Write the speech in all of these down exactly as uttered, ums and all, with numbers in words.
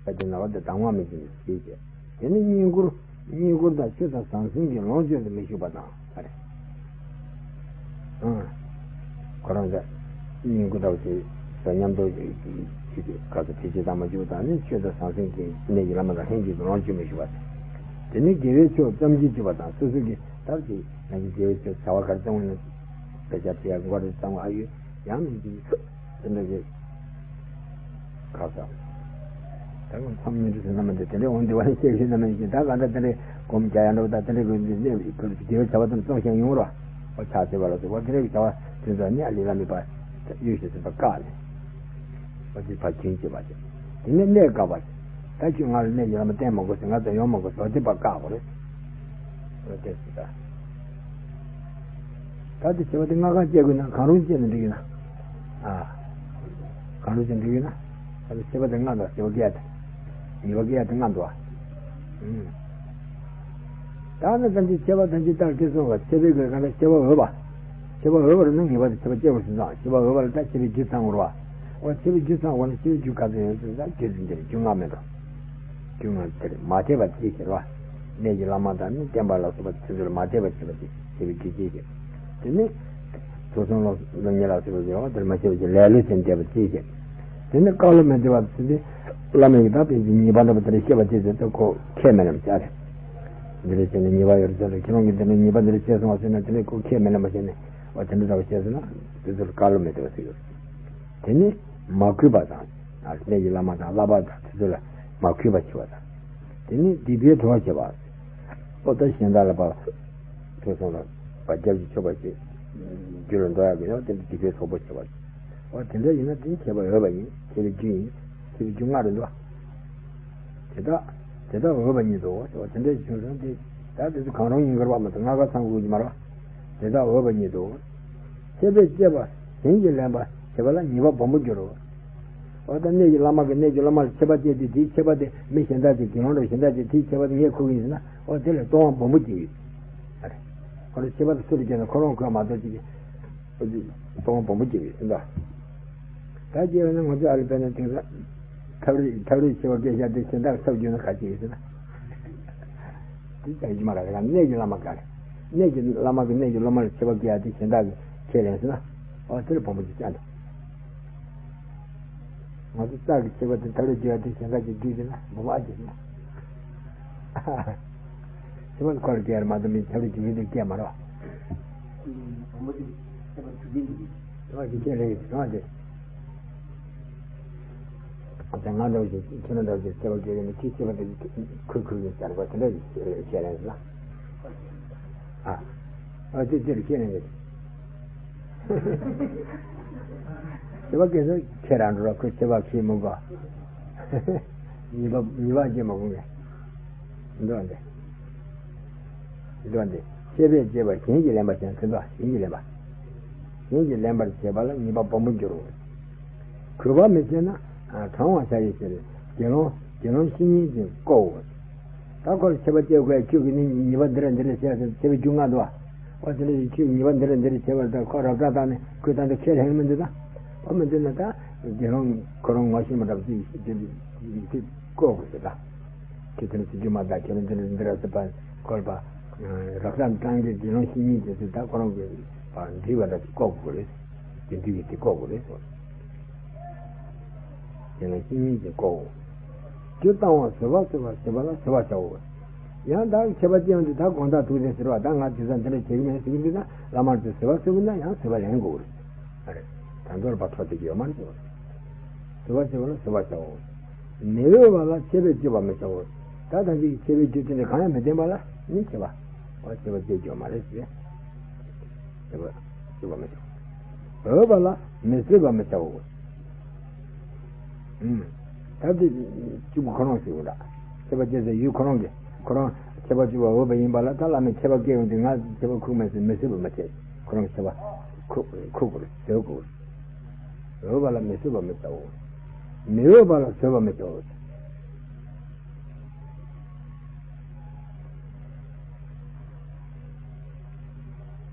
ད་དེ་ན་བ་དེ་དང་བ་མི་བྱེད་ནས་ཞེས་བྱས། དེ་ནི་བསྙེན་བཀུར། བསྙེན་བཀུར་དང་ཆོས་དང་ཟང་ཟིང་གི་ལོངས་སྤྱོད་དུ་མི་ཞུགས་པ་དང་། ཨ་རེ། ཨང་། ཁོ་རང་ཚོ་བསྙེན་བཀུར་དང་ཆོས་དང་མཉམ་དུ་ཞུགས་ཏེ་ག་ཚོད་ཕལ་ཆེར་དང་མ་བཅུག་དང་ནི་ཆོས་དང་ཟང་ཟིང་གི་གནས་ཀྱི་བླ་མ་དང་ལྷན་ཅིག་ཏུ་ལོངས་སྤྱོད་མི་ཞུགས་པ། དེ་ནི་དགེ་བའི་ཕྱོགས་ཙམ་གྱིས་གཅིག་པ་དང་སོ་སོ་གི་སྟབས་ཀྱིས་རང་གི་དགེ་བའི་ཕྱོགས་བྱ་བ་ག་རེ་བཏང་བ་ནི་དཔེ་ཆ་བྲིས་ཡག་མགོ་རེ་བཏང་བ་ཨ་ཡོད་ཡང་མིན་གྱི། དེ་འདྲ་གི་ཁ་ས། ད་ང་མཚམས་ཉིན་དུ་ཟིན་ན་མི་འདུག་དེ་འདྲའི་འོང་འདི་བ་ནི་ཤེས་བཞིན་ན་མི་འདུག་ད་ག་འདྲ་དེ་འདྲའི་སྒོམ་རྒྱག་ཡ་འགྲོ་ད་དེ་འདྲའི་གི་འདི་ནས་དགེ་བའི་བྱ་བ་དང་བཙོང་ཞིང་ཡོང་རོགས། ཨོ་ཕྱག་འཚལ་བ་ལ་སོགས་པ་དེ་འདྲའི་གི་བྱ་བ་དེ་ཚོ་ནི་ཨ་ལི་ལ་མི་པ་གཡུལ་ཞིག་ཟིན་པ་བཀག་ནས། ཨོ་དེ་ཕར་གྱིན་བྱེད་པ་ཞིག་དེ་ནས་གནས་བཀག་པ་ཞིག་ད་ཁྱོད་ང་ལ་གནས་ཀྱི་བླ་མ་བསྟེན་མ་དགོས་ཟེར་ང་ཚོ་ཡོང་མ་དགོས་ཟེར་ཨོ་དེ་ཕར་བཀག་དགོས་རེད། ཨོ་དེ་ཟེར་ད། ད་དེ་བྱེད་པ་དེ་ལྔ་གང་བྱེད་དགོས་ན་གང་རུང་བྱེད་ན་འགྲིག་གི་ན། ཨ། གང་རུང་བྱེད་འགྲིག་གི་ན། ད་དེ་བྱེད་པ་དེ་ལྔ་དང་བྱེད་པ་བརྒྱད་དང་། ཉེས་པ་བརྒྱད་དེ་ལྔ་འདུག་ཨ། ཨུམ། ད་ནི་ཐམས་ཅད་བྱེད་པ་ཐམས་ཅད་ལྟར་སྐྱེ་སོང་བ་བྱེད་པའི་གི་གང་ལྟར་བྱེད་པ་འོས་པ། བྱེད་པ་འོས་པར་ནི་ངེས་པར་དུ་བྱེད་པ་སྐྱེ་དགོས་སུ་ཚང་བྱེད་པ་འོས་པ་ལ་ད་བྱེད་པའི་རྒྱུ་ཚང་དགོས་ར། འོ་བྱེད་པའི་རྒྱུ་ཚང་དགོས་ན་བྱེད་པའི་རྒྱུ་ག་ཚོད་ཡོད་ཚོད་ད་རྒྱུ་འཛིན་དེར་རྒྱུ་ལྔ་མེད་འགྲོ། རྒྱུ་ལྔ་དེར་མ་བྱས་པ་ཅིའི་ཕྱིར་བ། གནས་ཀྱི་བླ་མ་དང་ནི་བསྟན་པ་ལ་སོགས་པ་དེ་ཚོར་མ་བྱས་པ་བྱས་པ་དེ་བྱས་པའི་རྒྱུ་ཅིའི་ཕྱིར། དེ་ནི། ཐོས་བསམ་སློབ་སློབ་གཉེར་ལ་སོགས་པ་བྱས་པ་དེར་མ་བྱས་པ་ཅིའི་ལེ་ལོ་བྱས་ནས་བསྡད་པ་ཅིའི་ཕྱིར། དེ་ནི་བཀའ་བློ་མི་བདེ་བ་ཚུལ་དེ། བླ་མ་ཡིས་ད་དཔེ་ཉེས་པ་འདྲ་པོ་དེ་འདྲ་བཤད་པ་དེ་ཚོ་ད་ཁོ་ཁས་མི་ལེན་པ་བྱས་རེད། འདི་འདྲ་བྱས་ནས་ཉེས་པ་ཡོད་རེད་ཟེར་རེད་ཁྱེད་རང་གིས་འདི་འདྲ་ཉེས་པ་འདི་འདྲ་བྱས་སོང་བ་ཟེར་ན་དེ་ནི་ཁོ་ཁས་མི་ལེན་པ་བྱས་ནས་འོ་དེ་འདྲ་འདྲ་པོ་བཤད་ཟེར་ན་དེ་ཚོར་བཀའ་བློ་མི་བདེ་བ་ཟེར་ཡོད་རེད། དེ་ནི་མ་གུས་པ་དང་། གནས་ཀྱི་བླ་མ་དང་བསླབ་པ་དང་དེ་ཚོ་ལ་མ་གུས་པ་བྱེད་པ་དང་། དེ་ནི་སྡིག་པའི་གྲོགས་བྱེད་པ། ཨོ་ད་གཞན་དག་ལ་བབ། ཐོས་བསམ་ལ་བ་རྒྱབ་ཀྱི་ཆོག་པ་ཞིག་རྒྱུ་ལ་འགྲོ་ཡག་གི་ཡང་དེ་འདྲ་སྡིག་པའི་གྲོགས་པོ་བྱེད་པ། ཨོ་དེ་འདྲ་ཡིན་ན་དེ་ནི་བྱེད་པ་འོས་པ་ཡིན་བྱེད་པའི་རྒྱུ་ཡིན་བྱེད་པའི་རྒྱུ་ལྔ་རེད་འདུག་དེ་དག་དེ་དག་འོས་པ་ཉིད་དོ། དེ་འདྲའི་ཕྱོགས་སུ་དེ་ད་དེ་ཚོ་གང་རུང་ཡིན་དགོས་པ་མ་གཏོགས་ལྔ་ཀ་ཚང་དགོས་ཀྱི་མ་རེད། དེ་དག་འོས་པ་ཉིད་དོ། ཆད་པས་བཅད་པ་གཞན་གྱིས་ལེན་པ་བྱེད་པ་ལ་ཉེས་པ་སྦོམ་པོ་འགྱུར་རོ། འོ་ད་གནས་ཀྱི་བླ་མ་གིས་གནས་ཀྱི་སློབ་མ་ལ་ཆད་པ་བཅད་དེ་དེའི་ཆད་པ་དེ་མི་གཞན་དག་ཅིག་དགེ་སློང་འདྲ་གཞན་དག་ཅིག་དེའི་ཆད་པ་དེ་ངས་འཁུར་གྱི་ཡིན་ཟེར་ན་འོ་དེ་ལས་སྟོང་པ་སྦོམ་པོ་སྐྱེ་ཡོད། ཨ་རེ། ཁོ་རང་ཆད་པ་དེ་སུ་ལ་བཅད་ན་ཁོ་རང་འཁུར་མ་གཏོགས་ཅིག་གིས། ཨོ་ཅིག་སྟོང་པ་སྦོམ་པོ་སྐྱེ་ཡོད་ཟེར་ད། ད་སྐྱེ་བ་ནི་ང་ཚོ་ཨ་རི་པའི་ནང་དེང་སང་ཐབས་རིག་ཐབས་རིག་ཆེ་བ་སྐད་ཆ་དེ་གཞན་དག་ཐབས་བརྒྱུད་ན་ག་ཅི་ཡོད་ཟེར་ན། དེ་ལྟ་ཡི་མ་ར་ག་གནས་ཀྱི་བླ་མ་ག་རེ། གནས་ཀྱི་བླ་མ་གི་གནས་ཀྱི་སློབ་མ་ལ་ཆེ་བ་སྐད་ཆ་དེ་གཞན་དག་གིས་ཁས་ལེན་ཟེར་ན། ཨོ་དེ་ལ་སྦོམ་པོ་ཅིག་བྱ་འདུག་ང་ཚོ་རྩ་གི་ཆེ་བ་དེ་ཐབས་རིག་བརྒྱུད་དེ་གཞན་དག་གིས་བརྒྱུད་ཟེར་ན་སྦོམ་པོ་ཨ་ཅི་ཟེར་ན། ཆེ་བ་ཁོ་ལ་སྐད་ཆ་མ་གཏོགས་མི་ཐབས་རིག་བརྒྱུད་དེ་སྐད་མ་རེད་བ། སྦོམ་པོ་དེ་ཆེ་བ་ཐུགས་རྗེ་འདུག་གི། ང་གི་ཁས་ལེན་ཡོད་ང་དེ། ད་ང་འདྲ་བོ་ཞིག་ཁྱེད་རང་འདྲ་བོ་ཞིག་ཆེ་བ་སྐད་ལེན་ནས་ཁྱེད་ཆེ་བ་དེ་ཁུར་ཁུར་གྱིན་ཟེར་བ་དེ་འདྲ་ཞིག་ཁས་ལེན་ཟེར་ན། ཨ། ཨ་དེ་དེར་ཁས་ལེན་གྱི། ཆེ་བ་སྐད་ཟེར་ཁྱེད་རང་འགྲོ་ར་ཁོས་ཆེ་བ་ཁྱེད་མི་དགོས། ཉེས་པ་ཉེས་པ་སྐྱེ་མ་དགོས་ངས། འདུག་འདི། འདུག་འདི། ཆད་པས་བཅད་པ་གཞན་གྱིས་ལེན་པ་བྱས་ན་དེ་འདུག་གཞན་གྱིས་ལེན་པ། གཞན་གྱིས་ལེན་པར་བྱེད་པ་ལ་ཉེས་པ་སྦོམ་པོ་འགྱུར་རོ། གུས་པ་མི་བྱེད་ན། དྲང་བར་བྱ་ཡི་ཕྱིར། དགེ་སློང་དགེ་སློང་བཤེས་གཉེན་གྱིས་བསྐོར་བ། ད་ཁོ་ལ་ཆད་པ་བཅད་དགོས་ཁྱོད་ཀྱིས་ནི་ཉེས་པ་འདི་རེད་འདི་རེད་བྱས་ཟེར་ཆད་པའི་རྒྱུ་ལྔ་འདུག་བ། འོ་དེ་འདྲ་ཞིག་ཁྱོད་ཉེས་པ་འདི་རེད་འདི་རེད་བྱས་པ་ད་ཁོ་རབ་བཏང་བཏང་ནས་ཁོས་ད་ལྟ་ཁས་ལེན་མི་འདུག་ད། འོ་མི་འདུག་ན་ད་དགེ་སློང་ཁོ་རང་ངོ་ཤེས་མ་འདྲ་བ་ཅིག་དེ་དེ་བསྐོར་དགོས་ཟེར་ད། ཁྱོད་དེ་འདྲ་ཟེར་རྒྱུ་མ་ད་ཁྱོད་རང་འདི་འདྲ་འདི་འདྲ་ཟེར་བ་ཁོ་ལ་བ། རབ་བཏང་བཏང་གི་དགེ་སློང་བཤེས་གཉེན་དེ་ཚོས་ད་ཁོ་རང་གི་བ་འདྲི་བ་འདྲ་ཅིག་བསྐོར་དགོས་རེད། དགེ་འདུན་གྱིས་དེ་བསྐོར་དགོས་རེད་ཟེར། དེ་ལ་བཤེས་གཉེན་གྱིས་བསྐོར། རྒྱུ་བཏང་བ་བཟོད་པ་བཟོད་པ་བཟོད་པ་ལ་བཟོད་པ་བྱའོ། ཡང་དག་ཆད་པ་ཅི་ཡང་དུ་ད་དགོངས་དག་ཐུགས་རྗེ་ཟེར་བ་ད་ང་དེ་ཚོ་འདི་འདྲ་བྱེད་ཀྱི་མེད་ཟེར་གྱི་འདུག་ན་བླ་མར་དུ་བཟོད་པ་བཟོད་ཀྱི་ན་ཡང་བཟོད་པ་ལེན་དགོས་རེད། ཨ་རེ། ད་མདོར་བ་ཐོག་དེ་གི་ཡོད་མ་རེད་ཟེར་བ་རེད། བཟོད་པ་བཟོད་པ་ལ་བཟོད་པ་བྱའོ། མི་འོས་པ་ལ་ཆད་པས་གཅོད་པ་མི་བྱའོ། ད་ད་འདི་ཆད་པས་གཅོད་དེ་འདྲ་གང་ཡང་མི་བསྟན་པ་ལ་ནི་ཆད་པ། འོ་ཆད་པ་གཅོད་རྒྱུ་མ་རེད་ཟེར། ཆད་པ་གཅོད་པ་མི་བྱའོ། འོས་པ་ལ་མི་བཟོད་པ་མི་བྱའོ། ཨུམ། ད་འདི་གཅིག་པུ་ཁོ་རང་ཞིག་འདྲ། ཆད་པ་གཅོད་ཟེར་ཡུལ་ཁོ་རང་གི་ཁོ་རང་ཆད་པ་གཅོད་པ་འོས་པ་ཡིན་པ་ལ་ད་བླ་མས་ཆད་པ་བཀལ་ཡོང་དུས་ང་ཆད་པ་ཁུག་མེད་ཟེར་མི་བཟོད་པ་མི་བྱེད། ཁོ་རང་ཆད་པ་ཁུག་ཁུག་དགོས་རེད་བཟོད་དགོས་རེད། འོས་པ་ལ་མི་བཟོད་པ་མི་བྱའོ། མི་འོས་པ་ལ་བཟོད་པ་མི་བྱའོ།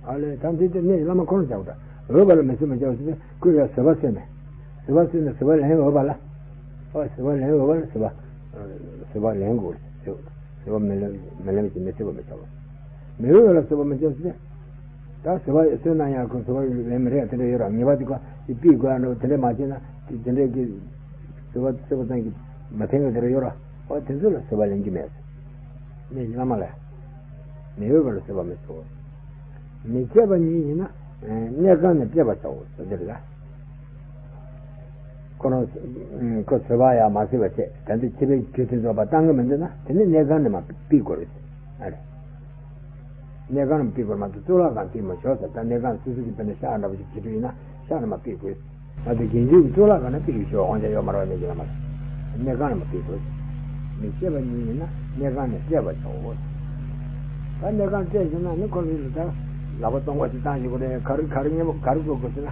ཨ་ལས་ད་འདི་ལྟར་གནས་བླ་མ་ཁོ་རང་བྱའོ་ད། འོས་པ་ལ་མི་བཟོད་མི་བྱའོ་ཟེར་ཏེ་ཀུན་ཡང་བཟོད་པ་བཟོད་ནས། བཟོད་པ་བཟོད་ནས་བཟོད་པ་ལེན་འོས་པ་ལ། ཨོ་བཟོད་པ་ལེན་འོས་པ་ལ་བཟོད་པ། བཟོད་པ་ལེན་དགོས། བཟོད་པ་མི་ལེན། མི་ལེན་ཞིང་མི་བཟོད་པ་མི་བྱ་བ། མི་འོས་པ་ལ་བཟོད་པ་མི་བྱ་བ་ཟེར། ད་བཟོད་པ་བཟོད་ན་ཡང་ཁོ་བཟོད་པ་ལེན་མི་རེད་དེ་འདྲ་ཡོད་ར། ངེས་པར་དུ་ཁོ་དེ་ཕུད་དགོས་ཡ་འདྲ་བོ་དེ་འདྲ་མ་བྱས་ན་དེ་དེ་འདྲའི་གི་བཟོད་པ་བཟོད་པ་ཙམ་གྱིས་མ་ཕན་གི་དེ་འདྲ་ཡོད་ར། ཨོ་དེ་ཚོ་ལ་བཟོད་པ་ལེན་གྱི་མེད། གནས་ཀྱི་བླ་མ་ལ། མི་འོས་པ་ལ་བཟོད་པ་མི་བཟོད། མི་བྱེད་པ་ཉིད་ཡིན་ན། གནས་ཁང་ནས་བསྐྲད་པར་བྱའོ་ཟེར་འདིར་ལ། ཁོ་རང་ཁོ་བཟོད་པ་ཡང་མ་བཟོད་པ་བྱས། ད་འདི་ཕྱི་པའི་རྒྱུ་མཚན་རྫོགས་པ་བཏང་གི་མི་འདུག་ན་དེ་ནི་གནས་ཁང་ནས་མར་ཕུད་དགོས་རེད། ཨ་རེད། གནས་ཁང་ནས་ཕུད་དགོས་མ་གཏོགས་གཙུག་ལག་ཁང་ཕུད་མ་ཆོག་ཟེར། ད་གནས་ཁང་སོ་སོ་གི་དཔེར་ན་ཤག་འདྲ་པོ་ཞིག་བྱེད་འདོད་ཡིན་ན་ཤག་ནས་མར་ཕུད་དགོས། ང་ཚོ་རྒྱན་ཆུང་གི་གཙུག་ལག་ཁང་ནས་ཕུད་རིགས་ཤོག་དབང་ཆ་ཡོད་མ་རེད་པ། གནས་ཀྱི་བླ་མ་ལ། གནས་ཁང་ནས་མར་ཕུད་དགོས། མི་བྱེད་པ་ཉིད་ཡིན་ན་གནས་ཁང་ནས་བསྐྲད་པར་བྱའོ། ད་གནས་ཁང་བསྐྲད་བྱུང་ན་ནི་ཁོ་རང་ལ་ད་ལག་པ་སྟོང་པ་ཞིག་བཏང་ཞིག་དགོས་རེད། ག་རེ་ག་རེ་མཉམ་པོ་ག་རེ་དགོས་དགོས་ཟེར་ན།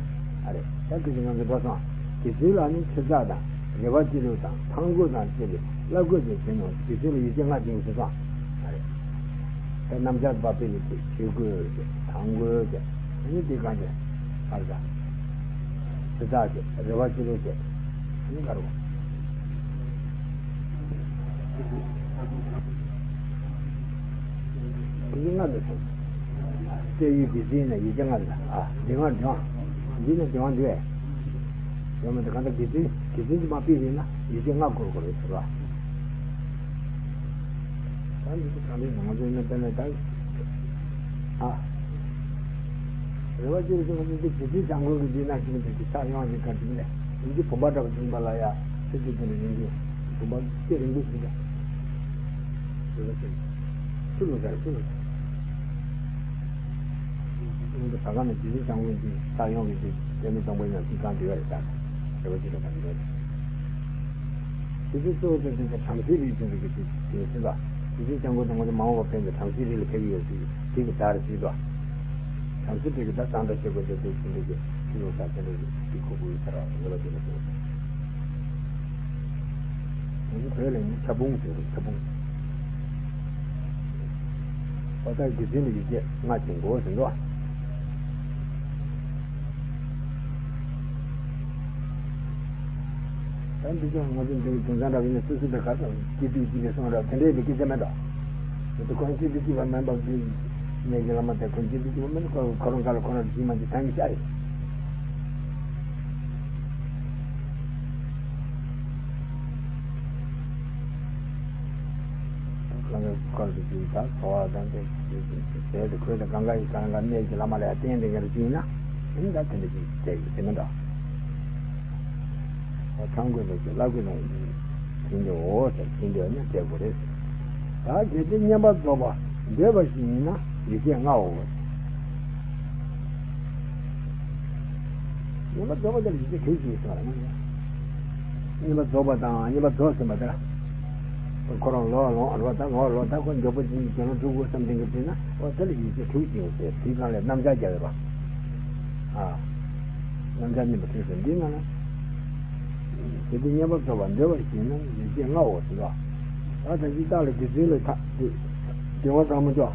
ཨ་རེད། ད་དེ་བཞིན་ང་ཚོ་འགྲོ་སོང་། དགེ་ཚུལ་ལ་ནི་ཕྱི་རྩ་དང་རེ་བ་ཅི་ལུགས་དང་ཐང་རྒོད་དང་བཅས་པའི་བླ་གོས་ཀྱི་བྱིན་ནོ། དགེ་ཚུལ་ལ་ཡིད་ཆེས་ལྔ་བྱིན་ཟེར་སོང་། ཨ་རེད། ད་སྣམ་སྦྱར་པ་ཕུད་ནས་ཆོས་གོས་ཀྱི་ཐང་རྒོད་ཀྱི་ཨ་ནི་དེ་གང་དེ་ཨ་རེད་ད། ཕྱི་རྩ་བྱས། རེ་བ་ཅི་ལུགས་བྱས། ཨ་ནི་ག་རེ་བ། དེ་ལྔ་འདི་སོང་། བསྐྲད་ཡུལ་དགེ་ཚུལ་ཡིན་ན་ཡིད་ཆེས་ལྔ་རེད། ཨ་འདི་ང་འདི་ང་འདི་ནི་འདི་ང་འདི་བས། ཡོད་མ་འདི་གང་ལྟར་དགེ་ཚུལ་དགེ་ཚུལ་གྱི་མ་ཕུད་པ་ཡིན་ན་ཡིད་ཆེས་ལྔ་དགོས་དགོས་རེད་ཟེར་བ། ད་འདི་ཚོ་གང་རེད་ང་ཚོ་ཡིན་ན་དཔེར་ན་ད། ཨ། རེ་བ་ཅི་ལུགས་ང་ཚོ་འདི་དགེ་ཚུལ་བྱ་འགུལ་གྱི་འདི་ན་ཞིག་འདི་གི་ཕྱག་ཡོང་གི་ག་ཅིག་ལས་ཡིན་གྱི་བུམ་པ་འདྲ་པོ་འཛིན་པ་ལ་ཡ་ཚེ་གཅིག་དེ་ནས་ཡིན་གྱི་བུམ་པ་སྐད་རིང་པོ་ཞིག་འདྲ། རེ་བ་ཅི་ལུགས་ཚུལ་ལུགས་ཟེར་ཚུལ་ལུགས་ཟེར། ཡིན་གྱི་ད་ག་ནས་དགེ་ཚུལ་བྱ་འགུལ་གྱི་ཕྱག་ཡོང་གི་འདི་དཔེ་མི་སྟོང་པ་ཡིན་ན་ཅིག་གང་འདྲ་བ་རེད་ད། རེ་བ་ཅི་ལུགས་གང་འདྲ་བ་རེད། དེ་ཚོ་གཙོ་བོ་དེ་དེ་ཚོ་བྲམ་ཟེའི་རིགས་ཚོ་འདི་གི་དེ་དེ་ཚོ་ལ་དེ་ཚོའི་སྤྱང་ཀི་དང་ང་ཚོ་མ་འོངས་པ་ཕན་ཚུན་བྲམ་ཟེའི་རིགས་ལ་ཕེབས་ཀྱི་ཡོད་ཚུལ་དེ་གི་བརྡ་རེ་ཞུས་དོ། བྲམ་ཟེ་དེ་གི་ད་གཙང་སྦྲ་བྱེད་དགོས་དེ་དེ་ཚོ་འདི་གི་ཕྱི་ལོགས་ས་དེ་འདྲ་གི་ཁུག་ཁུག་ཡོད་ཚར་བ་ང་ཚོ་བོད་ལ་དེ་ལ་དེ་ང་ཚོ་བོད་ལ་ཡིན་ན་ཆབ་འབུང་ཟེར་རེད། ཆབ་འབུང་། ཨོ་ད་དགེ་ཚུལ་ལ་ཡིད་ཆེས་ལྔ་བྱེད་དགོས་ཟེར་འདུག་ད་འདི་ཚོ་ང་ཚོ་འདི་དེང་སང་འདྲ་བ་ཡིན་ན་སོ་སོ་དེ་ག་ཚོད་སྐྱིད་སྡུག་སྐྱིད་པའི་སོང་ར་དེ་འདྲའི་བའི་སྐད་ཆ་མེད་དོ། དེ་ཁོ་རང་སྐྱིད་སྡུག་སྐྱིད་པ་མིན་པ་འདི་གནས་ཀྱི་བླ་མ་དེ་ཁོ་སྐྱིད་སྡུག་སྐྱིད་པ་མིན་ན་ཁོ་ཁོ་རང་ག་ལ་ཁོ་རང་སྐྱིད་མ་སྐྱིད་ཐང་གི་ཤ་རེད། གང་ག་སྐོར་དུ་ཅིག་ད་འཚོ་བ་དང་དེ་དེ་དེ་ཁོས་དེ་གང་ག་ཡི་གང་ག་གནས་ཀྱི་བླ་མ་ལ་ཡང་བསྟེན་དེ་ག་རེ་ཅིག་ཡིན་ན་ཡིན་ད་དེ་འདྲ་ཅིག་བྱས་ཡོད་དེ་མིན་འགྲོ། ཨོ་ཐང་རྒོད་ལ་ཅིག་བླ་རྒོད་ལ་ཡིན་དེ་འདྲ་འོ་ཟེར་དེ་འདྲ་ནི་བསྡད་དགོས་རེད། ད་གལ་ཏེ་བསྙེན་པར་རྫོགས་པ་འདོད་པ་ཞིག་ཡིན་ན་ཡིད་ཆེས་ལྔའོ། བསྙེན་པར་རྫོགས་པ་དེ་ལ་ཡིད་ཆེས་དྲུག་ཅིག་ཡོད་ཟེར་བ་རེད། བསྙེན་པར་རྫོགས་པ་དང་བསྙེན་པར་རྫོགས་ཟིན་པ་དེ་ལ། ཁོ་རང་ལོ་ལོངས་རོགས་ད་ལོངས་རོགས་ད་ཁོ་མགྱོགས་པོ་ཅིག་དགེ་སློང་ཐུག་དགོས་བསམ་དེ་འགྲུབ་ཅིག་ན་ཨོ་དེ་ལ་ཡིད་ཆེས་དྲུག་ཅིག་ཡོད་ཟེར། དེའི་སྒང་ལ་རྣམ་གཞག་རྒྱག་ཡོད་པ། ཨ། རྣམ་གཞག་གཉིས་པ་དྲུག་ཟེར་འདི་ནང་ལ། གལ་ཏེ་བསྙེན་པར་རྫོགས་པ་འདོད་པ་ཞིག་ཡིན་ན་ཡིད་ཆེས་ལྔའོ་ཟེར་བ། ད་ད་ཅི་རྟགས་ལ་དགེ་ཚུལ་ལ་ཐ་དེ་དེ་བ་ཚང་མ་ཅོག་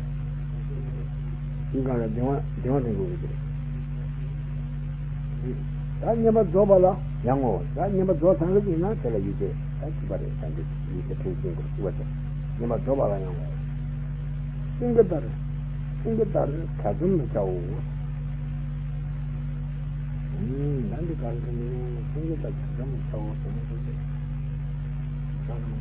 དེའི་སྒང་ལ་དེ་བ་དེ་བ་དེ་འགོད་དགོས་ཀྱི་རེད། ད་བསྙེན་པར་རྫོགས་པ་ལ་ཡང་ངོ་། ད་བསྙེན་པར་རྫོགས་ཚར་གི་ཡིན་ན་དེ་ལ་ཡིད་ཆེས་ད་གཅིག་པ་རེད། ད་འདི་ཡིད་ཆེས་དྲུག་ཅིག་འགོད་གཅིག་པ་དེ་བསྙེན་པར་རྫོགས་པ་ལ་ཡང་ངོ་། སེང་གེ་ལྟར། སེང་གེ་ལྟར་གྱ་ཚོམ་མི་བྱའོ། ཨུམ། ད་འདི་ག་རེ་ཟེར་ནས་སེང་གེ་ལྟར་གྱ་ཚོམ་མི་བྱའོ་ཟེར་ན་འདི་ཚོ། འདི་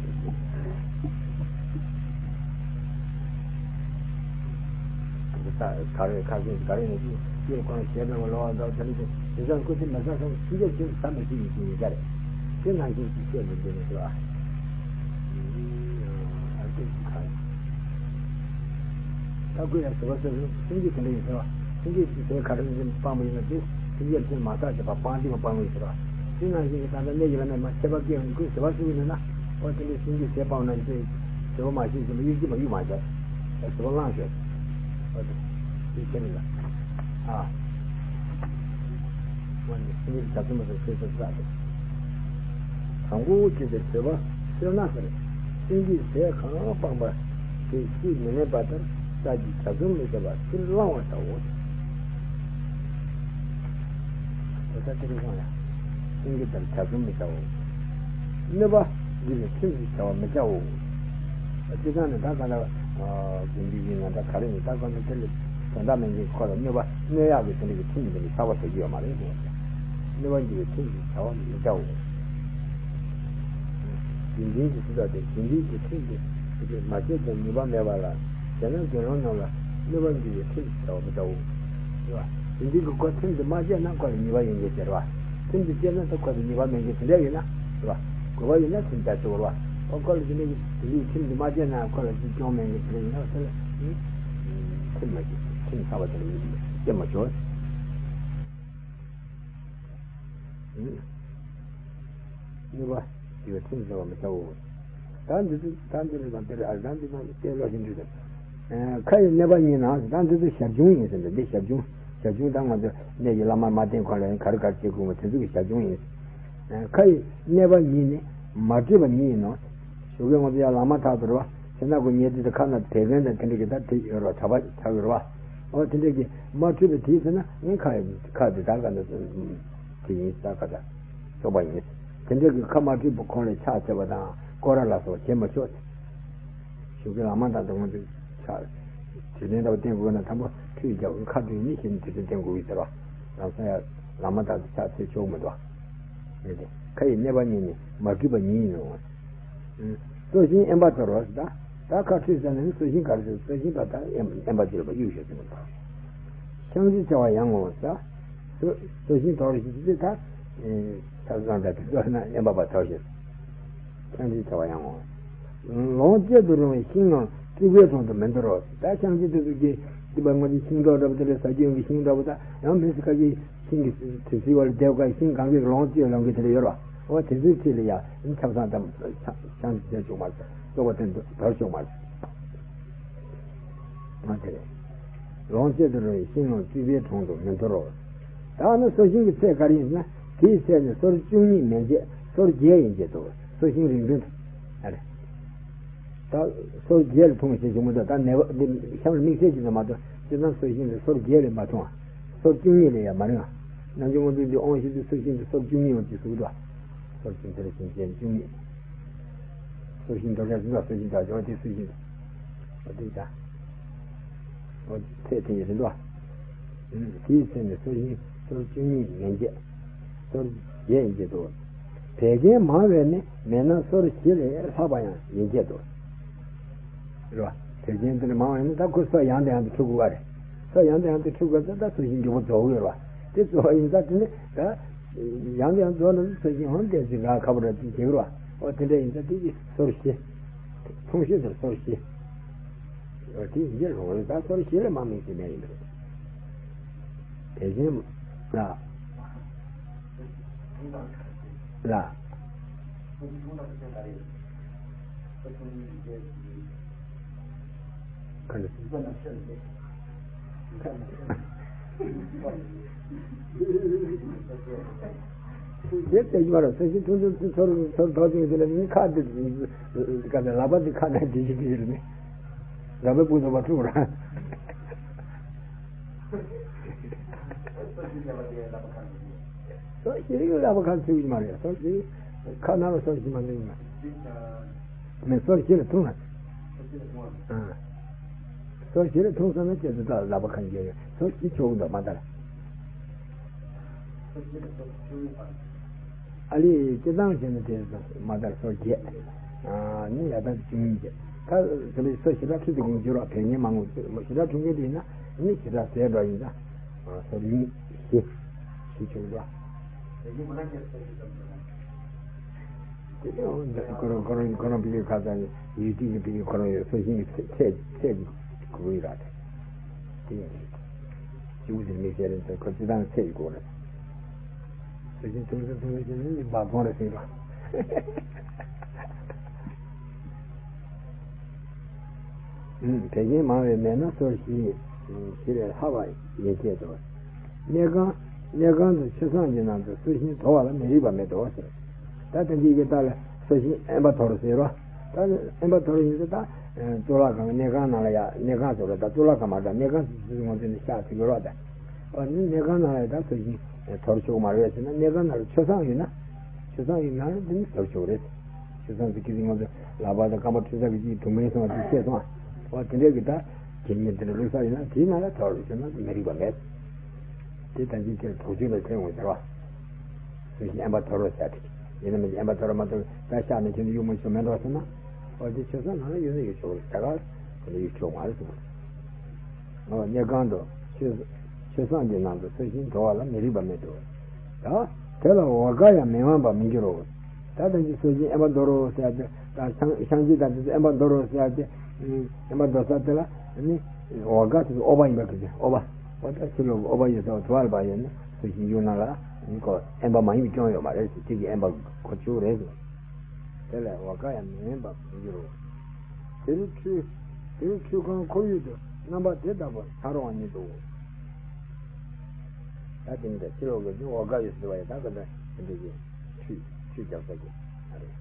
ད་ག་རེ་ཁ་ཤས་ག་རེ་ནས་ཅི་ཅི་ཁོ་ན་ཞེ་དྲག་ལོ་བ་འདྲ་དེ་འདྲ་དེ་ཚོ་སྐུ་ཚེ་མི་ཟ་སོང་སེང་གེ་ཅི་ཟ་མི་ཤེས་ཡིན་གྱི་ཡིན་ཀ་རེད། དེ་ནང་བཞིན་གྱི་ཤེས་མི་འདུག་ནས་ཟེར་བ། ཨ་ཙི་ཁ། ད་ཁོས་ཡང་ཟེར་བ་ཟེར་རུང་སེང་གེ་དེ་འདྲ་ཡིན་ཟེར་བ། སེང་གེ་དེ་ཟས་ག་རེ་ནས་སྤང་བ་ཡིན་ན་དེ་སེང་གེ་དེ་མ་བསགས་བྱས་པ་སྤང་དེ་མ་སྤང་བ་ཡིན་ཟེར་བ། དེ་ནང་བཞིན་གྱི་ད་ལྟ་གནས་ཀྱི་བླ་མས་མ་ཁྱད་པར་སྐྱེ་བ་ནི་ཁོས་ཟེར་བ་ཟེར་བ་ཡིན་ན་ཨོ་དེ་འདྲའི་སེང་གེ་ཟས་སྤང་ན་ཡིན་ཟེར་བ་མ་ཤེས་ཟེར་ན་གཡུག་ཅི་མ་གཡུག་མ་བྱས་ཟེར་བ་བླངས་ཤོག་ཨོ་དེ་དེ་ཁྱེད་ནི་ལ་ཨ། ཨོ་ནི་སེང་གེ་གྱ་ཚོམ་མ་ཟེར་ཁོས་ཟེར་ས་རེད། དང་པོ་ཅི་སྟེ་བཟོད་པ་བསོད་ནམས་ཟེར། སེང་གེས་ཟས་གང་སྤངས་པ་དེ་ཤེས་མི་ལེན་པ་ལྟར་ས་ཀྱི་གྱ་ཚོམ་མི་བྱ་བ་ཕྱིར་བླང་བར་བྱའོ། འོ་ད་དེ་རིང་སང་ཡང་སེང་གེ་ལྟར་གྱ་ཚོམ་མི་བྱའོ། གནོད་པ་འདི་ལས་ཁྲིམས་ཀྱི་བྱ་བ་མི་བྱའོ། སྤྱིར་བཏང་ནི་ད་ག་ལ་དགེ་འདུན་ཡིན་ན་འདྲ་ག་རེ་ཡིན་ད་ག་ལ་དེ་ལ་དོན་དག་མེད་མཁན་ཁོ་ལ་གནོད་པ་གནོད་ཡག་གི་དེ་འདྲ་གི་ཁྲིམས་འདི་འདྲ་ཆགས་པ་ཟེར་གྱི་ཡོད་མ་རེད་ཟེར། གནོད་པ་འགྱུར་བའི་ཁྲིམས་ཀྱི་བྱ་བ་མི་འདྲའོ། དགེ་འདུན་གྱི་སྲིད་པ་དེ་དགེ་འདུན་གྱི་ཁྲིམས་ཀྱི་མ་བྱས་ཀྱང་ཉེས་པ་མེད་པ་ལ། བྱས་ན་དགེ་སློང་རྣམས་ལ་གནོད་པ་འགྱུར་བའི་ཁྲིམས་ཀྱི་བྱ་བ་མི་འདྲའོ། རེད་བ། དེ་འདྲའི་གི་ཁོ་ཁྲིམས་དེ་མ་བཅད་ན་ཁོ་ལ་ཉེས་པ་ཡོང་གི་ཟེར་བ། ཁྲིམས་དེ་བཅད་ན་ད་ཁོ་ལ་ཉེས་པ་མེད་གི་དེ་འདྲ་ཡིན་ན་རེད་བ། དགོས་པ་ཡིན་ན་ཁྲིམས་བཅད་ཆོག་རེད་བ། ཨོ་ཁོ་ལ་དེ་འདྲའི་གི་དེ་འདྲའི་ཁྲིམས་དེ་མ་བཅད་ན་ཁོ་ལ་ཅི་སྐྱོན་མེད་གི་དེ་འདྲ་ཡིན་ན་དེ་ལ་ཁྲིམས་མ་བཅད་ཁྲིམས་ཚ་བ་དེ་ལ་བཅད་མ་ཆོག་གཉིས་པ། དེ་བས་ཁྲིམས་བཟོ་བ་མི་བྱའོ། ད་འདི་ཚོ་ད་འདི་རེད་དང་འདི་རེད་ཨ་ད་འདི་དང་དེ་ལོ་ཞིག་འདྲི་དང་། ཁ་ཡི་གནོད་པ་གཉིས་ནང་ད་འདི་ཚོ་ཞབས་བྱུང་ཡིན་ཟེར་འདི་འདི་ཞབས་བྱུང་ཞབས་བྱུང་ད་ང་ཚོ་གནས་ཀྱི་བླ་མ་མ་བསྟེན་གོང་ལ་ག་རེ་ག་རེ་བྱེད་དགོས་མོ་དེ་ཚོ་གི་ཞབས་བྱུང་ཡིན། ཁ་ཡི་གནོད་པ་གཉིས་ནི་མ་གྲུབ་པ་གཉིས་ཡིན་ནོ། ཞོགས་ཀས་ང་ཚོ་ཡང་ལམ་མ་ཐག་ཏུ་རེད་བ། ཚེ་ན་ཁོ་ཉལ་དུས་ད་ཁ་ན་བད་ཀན་དང་དེ་འདྲ་གི་ད་དེ་ཡོད་རེད་བ་གྲྭ་པ་ཆགས་ཡོད་རེད་བ། ཨོ་དེ་འདྲ་གི་མ་གྲུབ་པའི་དེའི་ཚེ་ན་ངས་ཁ་ཡི་ཁ་དེ་ད་ག་ན་དེ་ཡིན་ད་ག་ད་སོགས་པ་ཡིན། དེ་འདྲ་གི་ཁ་མ་གྲུབ་པ་ཁོང་ལ་ཕྱག་འཚལ་བ་དང་སྐོར་ར་ལ་སོགས་བྱེད་མ་ཆོག་ཞུ་གི་ལ་མ་དང་དུ་ངོ་དུ་ཆགས། དྲི་ལན་འདྲ་བ་བསྟན་དགོས་ན་དང་པོ་ཁྲུས་རྒྱག་ཁ་དུ་ནི་ཞིག་དྲི་ལན་བསྟན་དགོས་ཡོད་ཟེར་བ། ལམ་སང་ཡང་ལ་མ་དང་དུ་ཕྱག་འཚལ་ཆོག་མི་འདུག་ཁ་ཡི་གནོད་པ་གཉིས་ནི་མ་གྲུབ་པ་གཉིས་ཡིན་ནོ། སོ་ཤིང་དབེན་པ་དོར་བ་ཟེར་ད། ད་ཁ་ཁྲུས་ཟ་ནས་སོ་ཤིང་ག་རེ་ཟེར་སོ་ཤིང་དོར་ད་དབེན་པ་དོར་བ་གཡུག་ཞོག་ཟེར་མི་འདུག་བཤང་གཅི་བྱ་བ་ཡང་ངོ་ཟེར། སོ་ཤིང་དོར་ཞིག་ཟེར་ད། ཐབ་ཚང་དང་དེ་ཚོ་ན་དབེན་པ་པ་ཐོབ་ཞིང་། བཤང་གཅི་བྱ་བ་ཡང་ངོ་། ལོངས་སྤྱོད་དུ་རུང་བའི་ཤིང་རྣམས་བཙུགས་པའི་དྲུང་དུ་མི་འདོར་རོ། ད་བཤང་གཅི་དེ་ཚོ་གི་དེ་བ་ང་ཚོ་ཤིང་ཏོག་འདྲ་པོ་དེ་འདྲ་ཟ་རྒྱུ་ཡིན་གྱི་ཤིང་འདྲ་པོ་ད་ཡང་མི་སྲིད་ཁ་ཅིག་ཤིང་གི་དུས་ཚིགས་བར་བསྡད་དགོས་ཤིང་གང་གི་ལོངས་སྤྱོད་ལོངས་གི་དེ་འདྲ་ཡོད་རོ། འོ་དེ་ཚོའི་ཚིག་ལ་ཡང་ཐབ་ཚང་དང་བཤང་གཅི་བྱ་ཆོག་མ་རེད། སོགས་པ་དེ་འདོར་ཆོག་མ་རེད། ང་དེ་རེད། ལོངས་སྤྱོད་དུ་རུང་བའི་ཤིང་རྣམས་བཙུགས་པའི་དྲུང་དུ་མི་འདོར་རོ། ད་ནི་སོ་ཤིང་གི་ཚད་ག་རེ་ཡིན་ཟེར་ན་དེའི་ཚད་ནི་སོར་བཅུ་གཉིས་མན་ཆད་སོར་བརྒྱད་ཡིན་ཆད་དོ། སོ་ཤིང་རིང་ཐུང་དུ། ཨ་རེ། ད་སོར་བརྒྱད་ལ་ཐུང་ཞེས་བྱུང་མི་འདུག་ད་ནས་བ་འདི་གཤམ་ལ་དམིགས་བསལ་གྱི་ཚད་མ་གཏོགས་སྤྱིར་བཏང་སོ་ཤིང་དེ་སོར་བརྒྱད་ལས་མ་ཐུང་བ། སོར་བཅུ་གཉིས་ལས་ཡང་མ་རིང་བ། ནམ་རྒྱུན་ང་ཚོས་འདི་ཨོང་ཞིག་ཏུ་སོ་ཤིང་དེ་སོར་བཅུ་གཉིས་ཡོང་ཅེས་གསུངས་འདུག་སོར་བཅུ་འདི་ལ་ཤིང་ཅན་བཅུ་གཉིས། སོ་ཤིང་འདོར་ཡག་འདི་ལ་སོ་ཤིང་འདོར་ཡག་འོ་དེ་སོ་ཤིང་འདི། འོ་དེ་ད། འོ་ཚད་དེ་ཡི་རིན་དོ། དེའི་ཚེ་ནི་སོ་ཤིང་སོར་བཅུ་གཉིས་མན་ཆད། སོར་བརྒྱད་ཡིན་གྱི་འདུག་བད་ཀན་མང་བས་ནི་མེད་ན་སོར་བཞི་ལས་ལྷག་པ་ཡང་ཡིན་གྱི་འདུག་རེད་བ། བད་ཀན་དེ་ནི་མང་བས་ནི་ད་ཁོ་སོ་ཡང་དང་ཡང་དུ་འཁྲུ་དགོས་པ་རེད། སོ་ཡང་དང་ཡང་དུ་འཁྲུ་དགོས་ད་ད་སོ་ཤིང་མགྱོགས་པོ་རྫོགས་ཀྱི་རེད་བ། དེ་རྫོགས་པ་ཡིན་ཙང་དེ་ནི་ད། ཡང་དུ་ཡང་རྫོགས་ན་སོ་ཤིང་ཧོན་ཏེ་ཅིག་རག་ཁ་པོ་ར་ཅིག་བྱེད་ཀྱི་རེད་བ། འོ་དེ་འདྲ་ཡིན་ཙང་དེ་གི་སོར་བཞི། ཐུང་ཤོས་དེར་སོར་བཞི། འོ་དེ་ཡིན་གྱི་རེད་བ། ད་སོར་བཞི་ལས་མང་མིན་ཞིག་མེད་ཡིན་པ་རེད། དེ་བཞིན་ལ། ལ། ག་འདྲ། དེ་ལྟ་ཡི་མ་རེད། སེམས་ཤིང་ཐུང་ཐུང་ཚོར་ཚོར་ཐོག་ཅིག་དེ་ལ་ནི་ཁ་འདི་ག་ནས་ལག་པ་འདི་ཁ་ནས་འདི་ཞིག་འདི་རེད་ནི། ལག་པའི་སྤུ་ཚོགས་པ་འཁྲུག་ར། སོ་ཤི་རིག་ལག་པ་ཁ་ཚུགས་ཀྱི་མ་རེད། སོ་ཤི་ཁ་ནང་ལ་སོ་ཤི་མ་འདུག་ན། མི་སོ་ཤི་ལ་ཐུང་ན། ཨ། སོ་ཤི་ལ་ཐུང་སོང་ན་ཁྱེད་ཚོ་ད་ལག་པ་ཁ་འགྱེལ་ཡ། སོ་ཤི་ཆོག་གི་འདུག་མ་ལྟར། ཨ་ལི་སྤྱི་བཏང་བྱས་ན་དེ་མ་ལྟར་སོ་བརྒྱད། ཨ་ནི་ཡ་ད་བཅུ་གཉིས་བྱས། ད་དེ་ལས་སོ་ཞེ་དྲག་ཁྲི་དུ་དགོངས་གྱུར་བ་བེད་ངན་མང་པོ་ཞེ་དྲག་འཁྲུངས་མཁན་དེ་ཡིན་ན་ནི་ཞེ་དྲག་ཟས་འགྲོ་ཡིན་ད། སོ་གཉིས་བཞི། བཞི་ཆོག་གི་འདུག་དེ་ནས་ཁོ་རང་ཁོ་རང་ཁོ་རང་ཕ་གི་ཁ་ཚ་ནི་ཡུལ་དུས་ཀྱི་ཕ་གི་ཁོ་རང་ཡོད་སོ་ཤིང་གི་ཚད་ཚད་ཀྱི་གོ་ཡི་ར་དེ། དེ་ཡིན་གཅིག་པུ་དེ་མི་ཤེས་རེད་ཁོ་ཅི་དང་ཚད་ཀྱི་གོ་རེད། སོ་ཤིང་ཐུང་སོ་ཐུང་སོ་ཤིང་ནི་འབའ་གོང་རེ་ཟིན་རོ། བད་ཀན་མང་བས་མེད་ན་སོར་བཞི། བཞི་ལས་ལྷག་པ་ཡན་ཆད་དོ། གནས་ཁང་གནས་ཁང་དུ་ཆུ་སྲང་གི་ནང་དུ་སོ་ཤིང་དོར་བ་ལ་མི་རིགས་པ་མེད་དོ་ཟེར། ད་དེ་འདྲའི་གི་ད་ལ་སོ་ཤིང་དབེན་པ་དོར་ཟེར་རོ། ད་དབེན་པ་དོར་ཡིན་ཟེར་ད། གཙུག་ལག་ཁང་གི་གནས་ཁང་ནང་ལ་ཡ་གནས་ཁང་ཟེར་རོ་ད་གཙུག་ལག་ཁང་མ་ད་གནས་ཁང་ཟེར་ང་ཚོ་ནི་ཤག་ཟེར་གི་རོ་ད། ཨ་ནི་གནས་ཁང་ནང་ལ་ཡ་ད་སོ་ཤིང་དོར་ཆོག་མ་རེད་ཟེར་ན་གནས་ཁང་ནང་ལ་ཆུ་སྲང་ཡོད་ན། ཆུ་སྲང་ཡོད་ན་དེ་ནི་དོར་ཆོག་རེད། ཁྲུས་གསོལ་ཟེར་གི་ཅིག་ང་ཚོ་ལག་པ་དང་རྐང་པ་ཁྲུས་གསོལ་གི་ཅིག་དུག་སྨན་སོང་བ་ཅིག་བཤད་སོང་ཨ། འོ་དེ་འདྲའི་གི་ད་དགེ་བསྙེན་དེ་འདྲ་བླུགས་ས་ཡིན་ན་དེའི་ནང་ལ་ཐོར་ཟེར་ན་མི་རིགས་པ་མེད། དེ་ད་ཅིག་དེར་དོགས་གཅོད་ལ་ཐོན་འོང་ཟེར་བ། སོ་ཤིང་ཨེན་པ་དོར་རོ་ཟེར་ཏེ། ཡིན་ན་མིན་ཨེན་པ་དོར་རོ་མ་དོར་ད་ཤག་ནས་ཁྱོད་ཚོ་གཡུག་མ་ཆོག་མེད་འགྲོ་ཟེར་ན། འོ་དེ་ཆོས་སོང་ནང་ལ་གཡུག་ན་གཡུག་ཆོག་རེད་ད་ག་དེ་འདྲ་གཡུག་ཆོག་མ་རེད་གསུངས། ཨོ་གནས་ཁང་དུ་ཆོས་ཆོས་བཟང་གི་ནང་དུ་སོ་ཤིང་དོར་བ་ལ་མི་རིགས་པ་མེད་དོ། ད་དེ་ལ་འོ་ག་ཡང་མི་དབང་བར་མི་འགྱུར་རོ། ད་ལྟ་ཅི་སོ་ཤིང་ཨེན་པ་དོར་རོ་ཟེར་ཏེ་ད་ཤང་ཤང་ཅི་ད་དེ་ཚོ་ཨེན་པ་དོར་རོ་ཟེར་ཏེ་ཨེན་པ་དོར་ས་དེ་ལ་ནི་འོ་ག་དེ་ཚོ་ཨོ་བ་ཡིན་པ་གི་ཚེ་ཨོ་བ་ཨོ་ད་ཕྱི་ལོགས་ཨོ་བ་ཡོད་ས་དོར་བ་ལ་བ་ཡོད་ན་སོ་ཤིང་གཡུག་ན་ལ་ནི་ཁོ་ཨེན་པ་མ་ཡིན་པ་སྐྱོན་ཡོད་མ་རེད་ཟེར་དེ་གི་ཨེན་པ་ཁོ་བཅུག་རེད་ཟེར། དེ་ལས་འོ་ག་ཡང་མི་དབང་བར་མི་འགྱུར་རོ། དེ་རུ་ཁྲུས། དེ་རུ་ཁྲུས་ཁང་ཁོར་ཡུག་ཏུ་རྣམ་པ་དེ་ལྟ་བུ་ཚ་རོང་བ་ཉིད་དོ། ད་དེ་འདྲ་ཕྱི་ལོགས་ཀྱི་འོ་ག་ཡོད་ཟེར་བ་ཡ་ད་ག་ད་དེ་འདྲ་གི་ཁྲུས་ཁྲུས་རྒྱག་ས་གི་ཨ་རེད།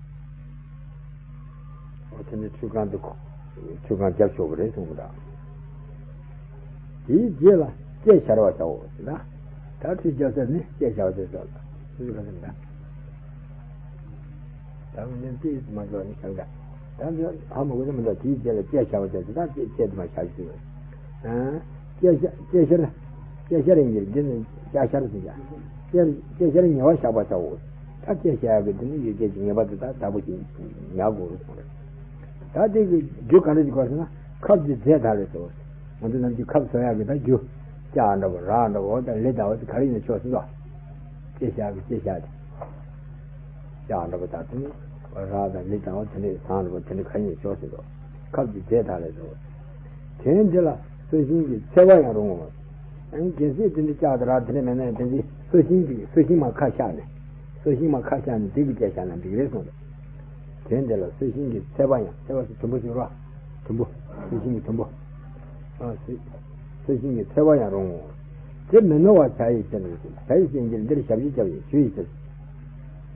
འོ་དེ་ནི་ཁྲུས་ཁང་དུ་ཁྲུས་ཁང་རྒྱབ་ཆོག་གི་རེད་གསུངས་པ་འདྲ། དེའི་རྗེས་ལ་ལྕེ་བྱར་བར་བྱའོ་ཟེར་ན། ད་ཁྲུས་རྒྱག་ས་ནི་ལྕེ་བྱར་བར་བྱའོ་ཟེར་ལ། སུ་ག་ཟེར་ན། ད་མི་འདི་མ་འགྲོ་ནི་གང་ག་ད་འདི་ཧ་མ་གོ་ནི་མི་འདུག་དེའི་རྗེས་ལ་ལྕེ་བྱར་བར་བྱའོ་ཟེར་ད་ལྕེ་ལྕེ་དེ་མ་བྱར་ཞིག་ཨ། ལྕེ་བྱར་ལྕེ་བྱར་ལྕེ་བྱར་ཡིན་གྱི་འདི་ནི་ལྕེ་བྱར་ཟེར་ཡ། ལྕེ་ལྕེ་བྱར་ཉེ་བར་བཞག་པར་བྱའོ། ད་ལྕེ་བྱར་ཡག་གི་འདི་ནི་ཡོད་ཀྱི་ཉེ་བར་དུ་ད་བདག་པོ་ཞིག་ཉར་དགོས་གསུངས་རེད། ད་དེ་གི་རྒྱུ་ག་འདྲ་ཞིག་དགོས་ཟེར་ན། ཁབ་ཀྱི་རྫས་དག་ལས་སོ། ང་ཚོ་ནམ་རྒྱུན་ཁབ་བཟོ་ཡག་གི་ད་རྒྱུ། ལྕགས་འདྲ་པོ་རག་འདྲ་པོ་འོ་ད་ལི་འདྲ་པོ་དེ་ག་རེ་ཡིན་ན་ཆོག་ཟེར་དོ། ལྕེ་བཞག་གི་ལྕེ་བཞག་དེ། ལྕགས་འདྲ་པོ་དང་དེ་ནི་རག་དང་ལི་དང་འོ་དེ་འདྲའི་ཟངས་འདྲ་པོ་དེ་འདྲ་ག་རེ་ཡིན་ན་ཆོག་ཟེར་དོ། ཁབ་ཀྱི་རྫས་དག་ལས་སོ། དེ་འདི་ལ་སོ་ཤིང་གི་ཚལ་པ་ཡང་རུང་ངོ་། ཨང་གལ་སྲིད་དེ་འདྲའི་ལྕགས་དང་རག་དེ་འདྲ་མེད་ན་ཡང་དེ་འདི་སོ་ཤིང་གི་སོ་ཤིང་མར་ཁ་བཞག་ནས། སོ་ཤིང་མར་ཁ་བཞག་ནས་དེ་གི་ལྕེ་བཞག་ན་འགྲིག་རེད་གསུངས་རེད། དེ་འདི་ལ་སོ་ཤིང་གི་ཚལ་པ་ཡང་ཚལ་པ་ཟེར་དུམ་བུ་ཟེར་རོ། དུམ་བུ། སོ་ཤིང་གི་དུམ་བུ། ཨ་སོ་སོ་ཤིང་གི་ཚལ་པ་ཡང་རུང་ངོ་། དེ་མི་ནུབ་པར་བྱ་ཡི་ཕྱིར་ན་བྱ་ཡི་ཕྱིར་འདིར་འདིར་ཞབས་ཕྱི་བྱ་བའི་ཞུ་ཡི་ཕྱིར།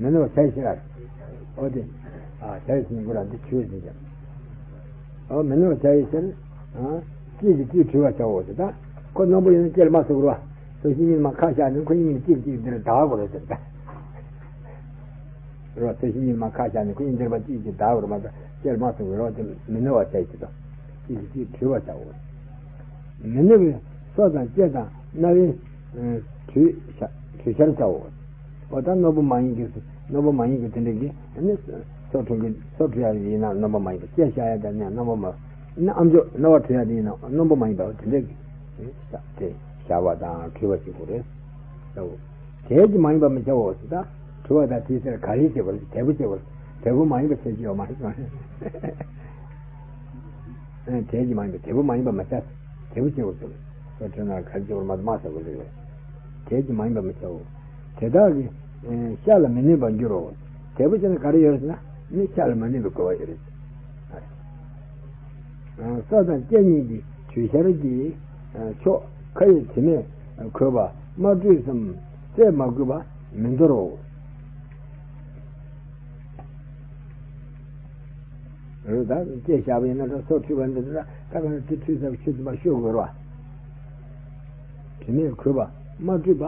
མི་ནུབ་པར་བྱ་ཡི་ཕྱིར་ར། ཨོ་དེ། ཨ་བྱ་ཡི་ཕྱིར་དགོས་ར་འདི་ཞུ་ཡི་ཕྱིར། ཨོ་མི་ནུབ་པར་བྱ་ཡི་ཕྱིར། ཨ་གཅིག་གིས་གཅིག་བྲུས་པར་བྱའོ་ཟེར་ད། ཁོ་རྣོན་པོ་ཡིན་ན་ལྕེ་ལ་མ་ཟུག་རོ། སོ་ཤིང་གཉིས་མར་ཁ་བཞག་ནས་ཁོ་གཉིས་གཅིག་གཅིག་འདིར་བདའ་དགོས་རེད་ཟེར་ད། རོ་སོ་ཤིང་གཉིས་མར་ཁ་བཞག་ནས་ཁོ་གཉིས་འདིར་མར་གཅིག་གཅིག་བདའ་དགོས་རེད་མ་གཏོགས་ལྕེ་ལ་མ་ཟུག་རོ་དེ་མི་ནུབ་པར་བྱ་ཡི་ཕྱིར་དོ། གཅིག་གིས་གཅིག་བྲུས་པར་བྱའོ། མི་ནུབ་པའི་སོ་དང་ལྕེ་དང་རྣ་བའི་བྲུས་བྱ་བྲུས་བྱར་བྱའོ། འོ་ད་རྣོན་པོ་མ་ཡིན་གྱི་རྣོན་པོ་མ་ཡིན་གྱི་དེ་འདྲ་གི་ནི་སོ་བྲུས་གི་སོ་བྲུས་ཡག་ཡིན་ན་རྣོན་པོ་མ་ཡིན་པ་ལྕེ་བཞག་ཡག་དང་ནི་རྣོན་པོ་མ་ནི་ཨམ་ཅོག་རྣ་བ་བྲུས་ཡག་དེ་ཡིན་ན་རྣོན་པོ་མ་ཡིན་པ་དེ་འདྲ་གི་དེ་བཞག་པ་དང་བྲུས་པ་བྱེད་དགོས་རེད། ལྟ་བུ། དལ་གྱིས་མ་ཡིན་པ་མི་བྱའོ་ཟེར་ད། བྲུས་པ་དང་དེའི་ཕྱིར་ག་རེ་བྱེད་དགོས་རེད་དལ་པོ་བྱེད་དགོས་རེད་དལ་པོ་མ་ཡིན་པ་བྱེད་ཀྱི་ཡོད་མ་རེད་གསུངས་རེད། དལ་གྱིས་མ་ཡིན་པ་དལ་པོ་མ་ཡིན་པ་མི་བྱ། དལ་པོ་བྱེད་དགོས་ཟེར། སོ་བྲུས་ན་ག་རེ་བྱེད་དགོས་རེད་མ་གཏོགས་མ་ཟ་དགོས་རེད། དལ་གྱིས་མ་ཡིན་པ་མི་བྱའོ། དེ་དག་གིས་ཤ་ལ་མི་གནོད་པར་འགྱུར་རོ། དལ་པོ་བྱས་ན་ག་རེ་ཡོད་རེད་ཟེར་ན་ནི་ཤ་ལ་མ་གནོད་པའི་དགོས་པ་ཡོད་རེད། སོ་དང་ལྕེ་གཉིས་ཀྱི་བྲུས་བྱར་གྱི་ཕྱོགས་ཁ་ཡི་དྲི་མས་གོས་པ་མ་བཀྲུས་སམ་རྩེས་མ་བཀྲུས་པ་མི་འདོར་རོ། རེད་ད་ལྕེ་བཞག་པ་ཡིན་ན་ད་སོ་བྲུས་པ་འདི་ད་ད་ག་ནས་དེ་བྲུས་ཚར་ཆུ་ཚིམ་པ་བཤོས་དགོས་རེད་བ། དྲི་མས་གོས་པ་མ་བཀྲུས་པ།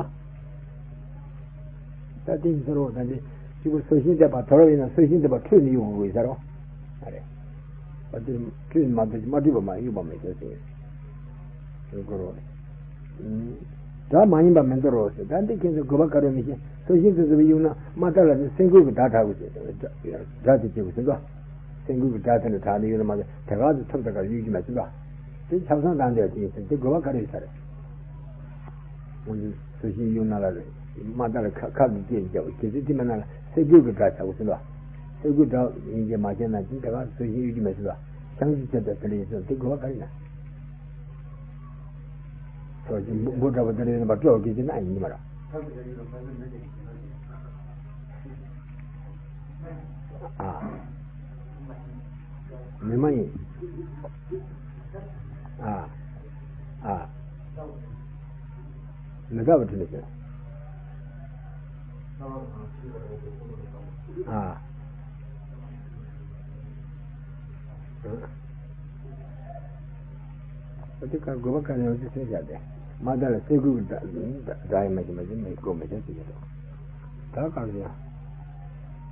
ད་དེ་ཡིན་ཟེར་རོ་ད་འདི་གཅིག་པུ་སོ་ཤིང་དེ་པ་དོར་བ་ཡིན་ན་སོ་ཤིང་དེ་པ་ཁྲུས་ནི་གཡུག་དགོས་ཟེར་རོ། ཨ་རེ། ཨ་དེ་ཁྲུས་མ་དོར་མ་བཀྲུས་པ་མ་གཡུག་པ་མི་བྱ་ཟེར། ཟེར་དགོས་རོ། སྒྲ་མ་ཡིན་པ་མི་འདོར་རོ་ཟེར་ད་འདི་ཁྱེད་ཚོ་དགོས་པ་ག་རེ་མི་ཤེས་སོ་ཤིང་དེ་ཚོ་གཡུག་ན་མ་དར་ལ་ནི་སེ་འགུལ་གྱི་སྒྲ་གྲག་དགོས་ཟེར་སྒྲ་དེ་བྱེད་དགོས་ཟེར་ད། སེ་འགུལ་གྱི་སྒྲ་དེ་འདྲ་གྲག་ནས་གཡུག་ན་མ་དེ་ག་ཚོད་ཐུབ་ད་ག་གཡུག་རྒྱུ་མེད་ཚུལ་ལ། དེ་ཆབ་གསང་དང་འདྲ་དེ་ཡིན་ཟེར་དེ་དགོས་པ་ག་རེ་ཡོད་ས་རེད། ང་ཚོ་སོ་ཤིང་གཡུག་ན་ལ་རེད་མ་ལྟ་ལ་ཁ་ཁ་གི་སྐད་རྒྱབ་གལ་སྲིད་དེ་མེད་ན་ལ་སེ་འགུལ་གྱི་སྒྲ་བྱ་དགོས་ཚུལ་ལ། སེ་འགུལ་སྒྲ་ཡིན་གྱི་མ་བྱས་ན་དེ་ད་ག་སོ་ཤིང་གཡུག་རྒྱུ་མེད་ཚུལ་ལ། ཤང་ཅི་བྱས་ད་དེ་འདྲ་ཡིན་ཚུལ་དེ་དགོས་པ་ག་རེ་ཡིན་ན། སོ་ཅི་འབུ་འབུ་འདྲ་པོ་དེ་འདྲ་ཡིན་པ་སྤྲོ་གི་ཅི་ན་ཡིན་གྱི་མ་རེད། ཨ། མི་མ་ཡིན། ཨ། ཨ། མི་རྟག་པ་དེ་འདྲ་ཟེར། ཨ། ཨ་དེ་ག་དགོས་པ་ག་ནས་འོང་ཚེ་ཟེར་བཞག་སྟེ། མ་དར་ལ་སེ་འགུལ་གྱི་སྒྲ་སྒྲ་ཡང་མ་བྱས་མ་བྱས་མི་དགོས་མི་བྱ་ཟེར་གྱི་འདུག་ད་གང་ཟེར་ཡང་།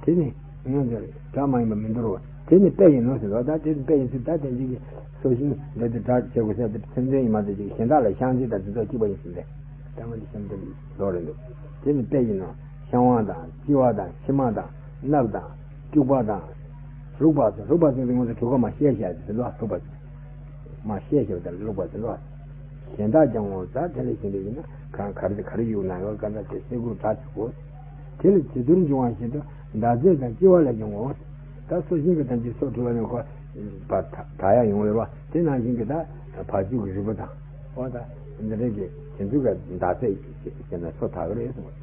དེ་ནི། ཡང་དེ་སྒྲ་མ་ཡིན་པ་མི་འདོར་བ། དེ་ནི་དཔེ་ཡིན་ནོ་ཟེར་བ། ད་དེ་ནི་དཔེ་ཡིན་ཚུལ། ད་དེ་འཇིག་གི་སོ་ཤིང་འདི་དེ་སྒྲ་བྱེད་དགོས་ཟེར་དེ་མཚན་མཚོན་ཡིན་མ་དེ་ཅིག་གཞན་དག་ལ་ཤང་ཅི་དང་དེ་ཚོ་གཅིག་པ་ཡིན་ཟེར་ཏེ། ད་ང་འདི་གཤམ་དུ་ལོག་རེད་འདུག་དེ་ནི་དཔེ་ཡིན་ནོ། ཤང་བ་དང་གཅི་བ་དང་ཕྱེ་མ་དང་སྣབས་དང་སྐྱུག་པ་དང་། ལྷུག་པ་ཟེར། ལྷུག་པ་ཟེར་དེ་ང་ཚོ་གྲོད་ཁོག་མ་བཤལ་བཤལ་ཟེར་ལ་ལྷུག་པ་ཟེར། མ་བཤལ་བཤལ་བ་དང་ལྷུག་པ་ཟེར་ལ། གཞན་དག་ཀྱང་ངོ་། ད་དེ་ལས་གཞན་དག་ཡིན་ན་གང་ག་རེ་ག་རེ་ཡོད་ན་ཡང་གང་ལྟར་དེ་སེ་གོལ་གྲགས་ཆོག་གོ། དེ་ལས་བྱི་དོར་འབྱུང་བ་བཞིན་དུ་མདའ་རྩེད་དང་གཅི་བ་ལས་ཀྱང་ངོ་། ད་སོ་ཤིང་གི་དང་གཅིག་སོ་བྲུས་པ་ནས་ཁོ་བ་ད་ད་ཡ་ཡོང་བའི་རོ། དེ་ནང་བཞིན་གྱི་ད་བ་ཕྱུགས་ཀྱི་རིལ་བུ་དང་། འོ་ད་འདི་འདྲ་གི་དེ་ཚོ་ག་མདའ་རྩེད་བྱས་ནས་སོ་ད་གི་རེད་གསུངས།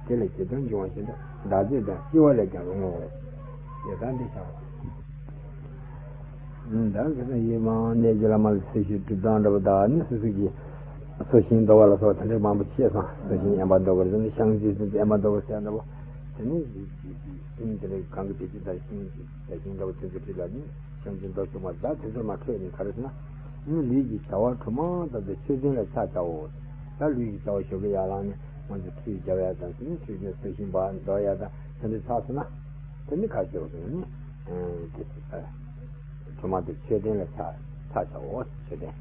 དེ་ལས་བྱི་དོར་འབྱུང་བ་བཞིན་དུ་མདའ་རྩེད་དང་གཅི་བ་ལས་ཀྱང་ངོ་། ཡ་ད་འདི་བྱ་བ། ད་ག་ས་ཡིན་མང་གནས་ཀྱི་བླ་མ་ལ་ཚེ་ཤུལ་སྒྲུབ་སྟངས་འདྲ་པོ་དག་ནི་སོ་སོ་གི་སོ་ཤིང་འདོར་བ་ལ་སོགས་དེ་འདྲའི་མང་པོ་བཤད་སོང་། སོ་ཤིང་ཨེ་མ་འདོར་བ་རེད་ནི་ཤང་ཅི་ཟེར་ཨེ་མ་འདོར་བ་ཟེར་འདྲ་པོ། དེ་ནི་ཤིང་དེ་འདྲའི་གང་གི་དེ་ཅི་ལྟར་ཤིང་ཅི་ལྟར་ཤིང་འདྲ་པོ་དེ་ཚོ་བྲིས་ལ་ནི་ཤང་ཅི་འདོར་ཆོག་མ་རེད། ད་དེ་ཚོ་མ་འཕྲོད་ནི་ག་རེ་ཟེར་ན། ནི་ལུས་ཀྱི་བྱ་བ་གྲུབ་མ་ལྟ་བུའི་མཆོད་རྟེན་ལ་ཕྱག་བྱའོ། ད་ལུས་ཀྱི་བྱ་བ་ཞོགས་ཀས་ཡར་ལངས་ནས་ང་ཚོ་ཁྲུས་རྒྱབ་ཡ་དང་ནི་ཁྲུས་ཀྱི་སོ་ཤིང་འབག་འདོར་ཡ་དང་དེ་འདྲ་ཚར་སོང་ན། དེ་ནི་ག་རེ་བྱེད་དགོས་ཟེར་ན་ནི། དེ་ཚོ་ད། གྲུབ་མ་དེ་མཆོད་རྟེན་ལ་ཕྱག་ཕྱག་བྱའོ། མཆོད་རྟེན།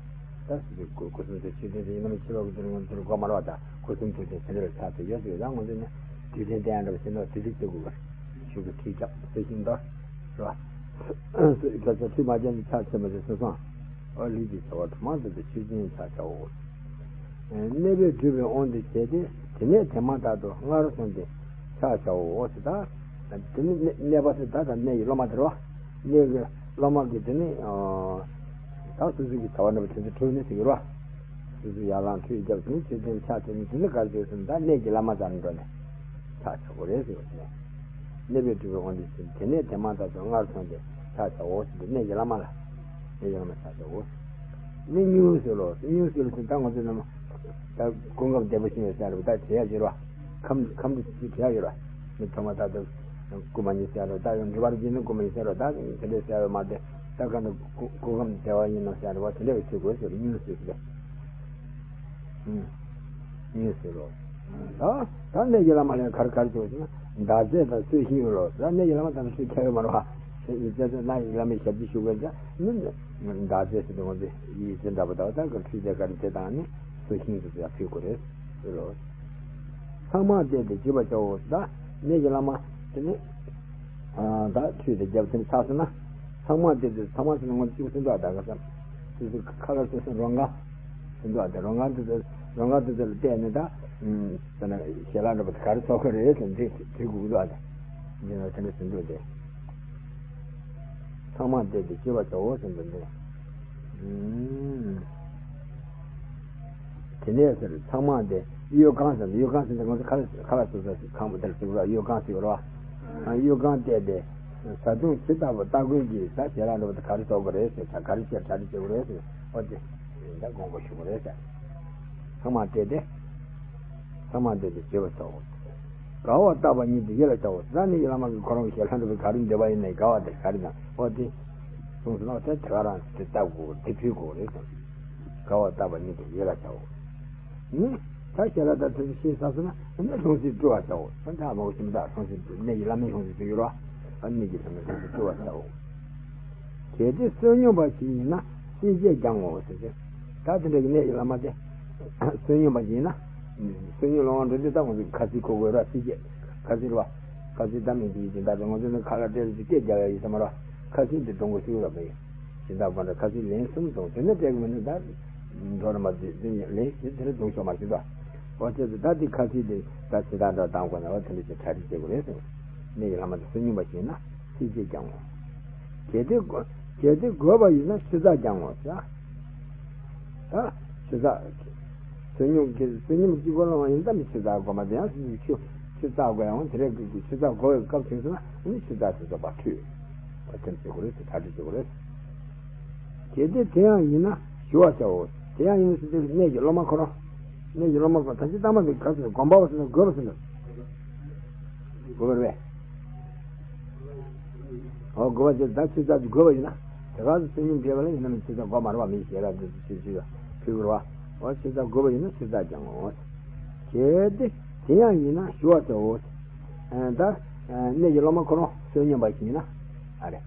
ད་སྐུ་སྐུ་གསུམ་དེ་མཆོད་རྟེན་དེ་ཡིན་ན་མི་ཕྱི་ལོགས་ཀྱི་དེ་ང་ཚོར་གོ་མ་རེད་བ། ད་སྐུ་གསུམ་མཆོད་རྟེན་དེ་འདྲ་ལ་ཕྱག་དེ་ཡོད་ཟེར། ཡང་ང་ཚོ་ནི་དུས་ཆེན་བསྟན་ཡ་འདྲ་བ་ཞིག་ནོ་དེ་འདྲ་བྱེད་དགོས་པ་རེད། ཞུ་གི་ཁྲིད་རྒྱབ་སོ་ཤིང་འདོར། རེད་བ། སྐད་ཆ་ཁྲིད་མ་རྒྱབ་ནས་ཕྱག་འཚལ་མ་ཟེར་སོང་སོང་། ཨོ་ལུས་ཀྱི་བྱ་བ་གྲུབ་མ་དེ་ཚོ་མཆོད་རྟེན་ཕྱག་བྱའོ། གནས་པས་སྒྲུབ་པའི་དབང་དུ་བྱས་ཏེ། དེ་ནས་དེ་མ་ཐག་ཏུ་སྔར་སོང་སྟེ་ཕྱག་བྱའོ་ཟེར། ད་དེ་ནི་གནས་པ་ཟེར་ད་ད་གནས་ཀྱི་སློབ་མ་དེ་རེད་བ། གནས་ཀྱི་སློབ་མ་གིས་དེ་ནི་ད་སོ་སོ་གི་བྱ་བ་འདྲ་པོ་དེ་ཚོ་གྲུབ་ནས་ཟེར་གྱི་རེད་བ། སོ་སོ་ཡར་ལངས་ཁྲུས་བརྒྱབ་དེ་ནི་མཆོད་རྟེན་ཕྱག་འཚལ་ནས་དེ་ནི་ག་རེ་བྱས་ཟེར་ན་ད་གནས་ཀྱི་བླ་མ་རྩ་ནས་འགྲོ་ནས་ཕྱག་བྱ་དགོས་རེད་ཟེར་བ་དེ་ནས། གནས་པས་སྒྲུབ་པའི་དབང་དུ་བྱས། དེ་ནས་དེ་མ་ཐག་ཏུ་སྔར་སོང་སྟེ་ཕྱག་བྱའོ་ཟེར་ཏེ་གནས་ཀྱི་བླ་མ་ལ། གནས་ཀྱི་བླ་མ་ཕྱག་བྱའོ། ནི་སྙུང་ཟེར་ལོ། སྙུང་ཟེར་ལོ་ཟེར་ད་ང་ཚོ་རྣམས་ད་སྐུ་ཁམས་བདེ་པོ་ཞིག་ཡོད་ཟེར་རེད་པ། ད་བྱེད་ཡ་ཡོད་རེད་པ། ཁམས་ཁམས་དེ་ཅིག་བྱེད་ཡ་ཡོད་རེད་པ། མི་ཐོག་མ་ད་ལྟ་སྐུ་མ་ཉིད་ཟེར་རེད་པ། ད་ཡང་འགྲུལ་བ་རིགས་ཀྱི་ནི་སྐུ་མ་ཉིད་ཟེར་རེད་པ། ད་དེ་འདྲས་ཟེར་ཡ་ཡོད་མ་རེད། ད་ག་འདྲ་སྐུ་སྐུ་ཁམས་བདེ་བ་ཡིན་ནོ་ཟེར་རེད་པ། དེ་འདྲས་ཟེར་དགོས་ཟེར་སྙུང་ཟེར་ཟེར། ཨུམ། གཉིས་སུ་རོ། ད་ད་གནས་ཀྱི་བླ་མ་ལ་ག་རེ་ག་རེ་བྱེད་དགོས་ཟེར་ན། མདའ་རྩེད་དང་གསོལ་ཞིང་ཡོད་རོ། ད་གནས་ཀྱི་བླ་མ་དང་ཁྲིད་ཁྱད་ཡོད་མ་རེད་པ། ཁྱེད་ཀྱི་རྩེད་ཚད་ན་ཡི་བླ་མའི་ཞབས་ཕྱི་ཞུ་དགོས་ཟེར་ནི། མདའ་རྩེད་ཟེར་དུས་ང་ཚོ་ཡིད་བྱེད་འདྲ་པོ་དང་ད་ག་ཁྲིད་དེ་ག་རེ་དེ་དང་ནི་གསོལ་ཞིང་དུ་ཡར་ཕུལ་དགོས་རེད་ཟེར་རོ། ཚང་མ་བལྟས་ཏེ་བརྗོད་པར་བྱའོ། ད་གནས་ཀྱི་བླ་མ་དེ་ནི། ད་ཁྲུས་དེ་རྒྱབ་ཚུན་ཚར་སོང་ན། ཚང་མ་བལྟས་ཏེ་ཚང་མ་ཟེར་ན་ང་ཚོ་གཅིག་པུ་ཟེར་འདུག་ཨ། ད་ག་ས་སོ་སོ་ཁ་ཁ་སོ་སོ་རོ་མངར་ཟེར་འདུག་ཨ། ད་རོ་མངར་དེ་ཚོ་རོ་མངར་དེ་ཚོ་ལ་བལྟས་ནས་ད་ཟེར་ན་ཞལ་ལག་འདྲ་པོ་དེ་ག་རེ་ཚོགས་ཀྱི་རེད་ཟེར་འདི་དྲི་དགོས་ཀྱི་འདུག་ཨ། ད་འདི་ན་དེ་འདྲ་ཟེར་འདུག་སྟེ། ཚང་མ་བལྟས་ཏེ་བརྗོད་པར་བྱའོ་ཟེར་འདུག་སྟེ། དེ་ནས་ཟེར་ཚང་མ་དེ་གཡོ་གང་ཟེར་ན། གཡོ་གང་ཟེར་ན་ང་ཚོ་ཁ་ལག་ཁ་ལག་སོ་སོ་ཁང་པ་དེར་ཟེར་བ་གཡོ་གང་ཟེར་བ་རེད་པ། གཡོ་གང་བལྟས་ཏེ། བཟའ་བཏུང་ཇི་ལྟ་བུ་སྟ་གོན་གྱིས། ད་ཞལ་ལག་འདྲ་པོ་དེ་ག་རེ་ཚོགས་ཀྱི་རེད་ཟེར། ད་ག་རེ་བྱས་གྲ་སྒྲིག་བྱེད་དགོས་རེད་ཟེར། ཨོ་དེ་ད་དགོངས་པ་ཞུ་དགོས་རེད་ཟེར། ཚང་མ་བལྟས་ཏེ། ཚང་མ་བལྟས་ཏེ་བརྗོད་པར་བྱའོ། དགའ་བ་བཏགས་པ་ཉིད་དུ་ཡིད་ལ་བྱའོ། ད་ནི་ཡི་བླ་མ་གིས་ཁོ་རང་གི་ཞལ་ལག་འདྲ་པོ་ག་རེ་འདེབས་པ་ཡིན་ནའི་དགའ་བ་དེ་ག་རེ་དང་ཨོ་དེ། གསུངས་སོ་ན་དེ་དེ་ག་རང་དེ་བཏགས་དགོས་དེ་ཕུལ་དགོས་རེད་ཟེར། དགའ་བ་བཏགས་པ་ཉིད་དུ་ཡིད་ལ་བྱའོ། ནི། ད་ཞལ་ལག་དང་ཚོས་ཤེས་ས་སོ་ན་ནི་ལྷུང་བཟེད་བཀྲུ་བར་བྱའོ། ད་ད་མོ་ཞིམ་ད་ལྷུང་བཟེད་གནས་ཀྱི་བླ་མའི་ལྷུང་བཟེད་ཚོས་ཡོད་རོ། ཨ་ནི་གི་ལྷུང་བཟེད་བཀྲུ་བར་བྱའོ། གལ་ཏེ་བསོད་སྙོམས་པ་ཞིག་ཡིན་ན་བསྲེག་བཅད་ཀྱང་ངོ་ཟེར་ཏེ། ད་དེ་འདྲ་གི་གནས་ཀྱི་བླ་མ་དེ། བསོད་སྙོམས་པ་ཞིག་ཡིན་ན། བསོད་སྙོམས་སློང་བ་འགྲོ་དུས་ད་ང་ཚོ་ཁ་ཟས་གོ་དགོས་ར། བསྲེག་བཅད། ཁ་ཟས་རེད་པ། ཁ་ཟས་ད་མི་འདུག་ཡིན་ད་ང་ཚོ་ནི་ཁ་ལག་སྤྲད་ལ་ཅིག་སྐད་རྒྱག་ཡ་ཡིན་ས་མ་རེད་པ། ཁ་ཟས་འདི་འདོན་དགོས་ཤེས་ར་མ་ཡིན། སྦྱིན་བདག་དགོན་གྲྭ་ཁ་ཟས་ལན་གསུམ་འདོན་དེ་ནས་སྤྲད་གི་མི་འདུག་ད་འགྲོ་ར་མ་འདུག་དེ་ལན་དེ་དེ་རུ་འདོན་ཆོག་མ་ཞུ་ད། འོ་བྱས་ཙང་ད་དེ་ཁ་ཟས་དེ་ད་ཇི་ལྟར་འདྲ་བཏང་དགོས་ན་འོ་དེ་འདྲ་ཞིག་གྲ་སྒྲིག་བྱེད་དགོས་རེད་ཟེར། གནས་ཀྱི་བླ་མ་དེ་བསོད་སྙོམས་པ་ཞིག་ཡིན་ན་བསྲེག་བཅད་ཀྱང་ངོ་། གལ་ཏེ་དགོས་གལ་ཏེ་དགོས་པ་ཡིན་ན་ཆུ་ཚགས་ཀྱང་ངོ་ཟེར། ད་ཆུ་ཚགས། བསོད་སྙོམས་ཀྱི་བསོད་སྙོམས་ཀྱི་སྒོ་ལ་ཡིན་ད་མི་ཆུ་ཚགས་དགོས་མ་དེ་ཡང་ཆུ་ཆུ་ཚགས་དགོས་ཡང་དེ་རེད་གི་ཆུ་ཚགས་དགོས་པའི་སྐབས་བྱུང་སོང་ན་ནི་ཆུ་ཚགས་དེ་ཚོ་ཕར་འཁྲུད། ཨོ་དེ་འདྲ་བྱེད་དགོས་རེད་ཟེར། གྲ་སྒྲིག་བྱེད་དགོས་རེད། གལ་ཏེ་དེ་ཡང་ཡིན་ན་ཞུ་བར་བྱའོ། དེ་ཡང་ཡིན་ཟེར་དུས་གནས་ཀྱི་སློབ་མ་ཁོ་རང་། གནས་ཀྱི་སློབ་མ་ཁོ་ད་ཅི་ལྟ་མ་འདི་ག་ཚོད་དགོངས་པ་བ་ཟེར་ན་དགོས་པ་ཟེར་ན། དགོས་པ་རེད། ཨོ་དགོས་པ་ཟེར་ད་ཆུ་ཚགས་དེ་དགོས་པ་ཡིན་ན། དེ་ག་ཚོད་བསོད་སྙོམས་བྱས་པ་ལ་ཡིན་ན་མི་ཆུ་ཚགས་དགོས་མ་རེད་པ། མི་ཞེ་ར་དེ་ཚོ་ཆུ་ཆུ་ཡ་ཕུལ་དགོས་རེད་པ། ཨོ་ཆུ་ཚགས་དགོས་པ་ཡིན་ན་ཆུ་ཚགས་ཀྱང་ངོ་། གལ་ཏེ་དེ་ཡང་ཡིན་ན་ཞུ་བར་བྱའོ། ད་གནས་ཀྱི་སློབ་མ་ཁོ་རང་། བསོད་སྙོམས་པ་ཞིག་ཡིན་ན། ཨ་རེ།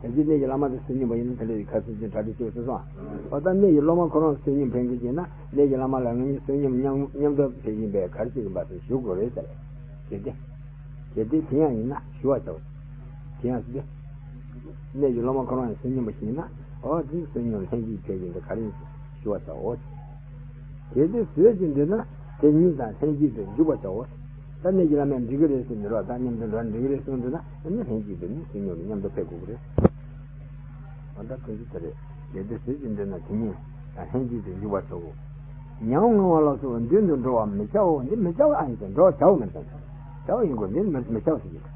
དེ་བཞིན་གནས་ཀྱི་བླ་མ་དེ་བསོད་སྙོམས་པ་ཡིན་ན་དེ་འདྲ་ཡི་ཁ་ཚིག་ཅིག་གྲ་སྒྲིག་བྱེད་སྲིད་སོང་། འོ་ད་གནས་ཀྱི་སློབ་མ་ཁོ་རང་བསོད་སྙོམས་ཕན་གྱི་ཡིན་ན་གནས་ཀྱི་བླ་མ་ལ་ང་གཉིས་བསོད་སྙོམས་མཉམ་མཉམ་དུ་ཕེབས་ཀྱི་ཡིན་པས་ག་རེ་བྱེད་ཀྱི་ཡིན་པ་དེ་ཞུ་དགོས་རེད་ཟེར། གལ་ཏེ། གལ་ཏེ་དེ་ཡང་ཡིན་ན་ཞུ་བར་བྱའོ། དེ་ཡང་ཟེར་ཏེ། གནས་ཀྱི་སློབ་མ་ཁོ་རང་ཡང་བསོད་སྙོམས་པ་ཞིག་ཡིན་ན། འོ་དེ་བསོད་སྙོམས་ལྷན་ཅིག་ཕེབས་ཀྱི་ཡིན་པས་ག་རེ་ཡིན་ཞུ་བར་བྱའོ། གལ་ཏེ་བཟོད་ཅིང་འདོད་ན་དེ་གཉིས་དང་ལྷན་ཅིག་ཏུ་འཇུག་པར་བྱའོ། ད་གནས་ཀྱི་བླ་མས་འགྲིག་གི་རེད་ཟེར་འདི་རོགས་ད་མཉམ་དུ་འགྲོ་འགྲིག་གི་རེད་གསུངས་འདུག་ན་ཨ་ནི་ལྷན་ཅིག་ཏུ་ནི་བསོད་སྙོམས་ལ་མཉམ་དུ་ཕེབས་དགོས་ཀྱི་རེད། འོ་ད་ཁོ་ཚོ་དེ་རེད། གལ་ཏེ་བཟོད་ཅིང་འདོད་ན་དེ་གཉིས་དང་ལྷན་ཅིག་ཏུ་འཇུག་པར་བྱའོ། ཉམ་ང་བ་ལ་སོགས་པ་མདུན་དུ་འགྲོ་བར་མི་བྱའོ། འདི་མི་བྱ་བ་ཨ་ཡིན་ཟེར་འགྲོ་བར་བྱའོ་མིན་ཟེར། བྱ་བ་ཡིན་དགོས་འདི་མི་མི་བྱའོ་ཟེར་གྱི་རེད།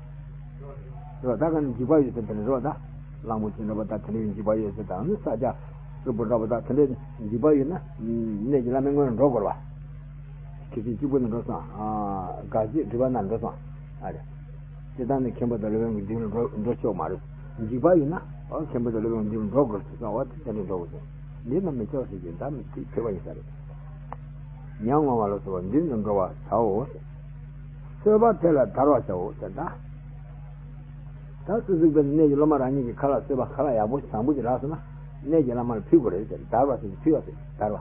རོགས་ད་ག་ནི་འཇིགས་པ་ཡོད་ཟེར་དེ་ནི་རོགས་ད། གླང་པོ་ཆེ་འགྲོ་བ་ད་དེ་འདྲ་ཡི་འཇིགས་པ་ཡོད་ཟེར་དང་ནི་ས་ཆ་སྲུབ་པོ་འགྲོ་བ་ད་དེ་འདྲ་འཇིགས་པ་ཡོད་ན་གནས་ཀྱི་བླ་མའི་སྔོན་ལ་འགྲོ་དགོས་རེད་བ། ཁྱེད་ཚོས་གཅིག་པུ་ནས་འགྲོ་སོང་། ཨ། དགའ་སྐྱིད་སྒྲིབ་པ་ན་འགྲོ་སོང་། ཨ་རེ། སྤྱིར་བཏང་ནི་མཁན་པོ་དང་སློབ་དཔོན་གྱི་མདུན་ལ་འགྲོ་འགྲོ་ཆོག་མ་རེད། འཇིགས་པ་ཡོད་ན་ཨོ་མཁན་པོ་དང་སློབ་དཔོན་གྱི་མདུན་ལ་འགྲོ་དགོས་ཟེར་སོང་། ཨོ་དེ་དེ་འདྲ་འགྲོ་དགོས་སོང་། འདི་ལ་མི་ཆོག་ཟེར་གྱི་ད་མི་ཚིག་ཕེབས་པ་ཡིན་ས་རེད། ཉམ་ང་བ་ལ་སོགས་པ་མདུན་དུ་འགྲོ་བར་བྱའོ། གསོལ་བ་དེ་ལ་བརྡར་བར་བྱའོ་ཟེར་ད། ད་སོ་སོའི་དཔེར་ན་གནས་ཀྱི་སློབ་མ་རང་ཉིད་ཀྱི་ཁ་ལག་གསོལ་བ་ཁ་ལག་ཡག་པོ་བཟང་པོ་ཅིག་རག་སོང་ན་གནས་ཀྱི་བླ་མ་ལ་ཕུལ་དགོས་རེད་ཟེར། བརྡར་བ་ཟེར་ཕུལ་བ་ཟེར་བརྡར་བ།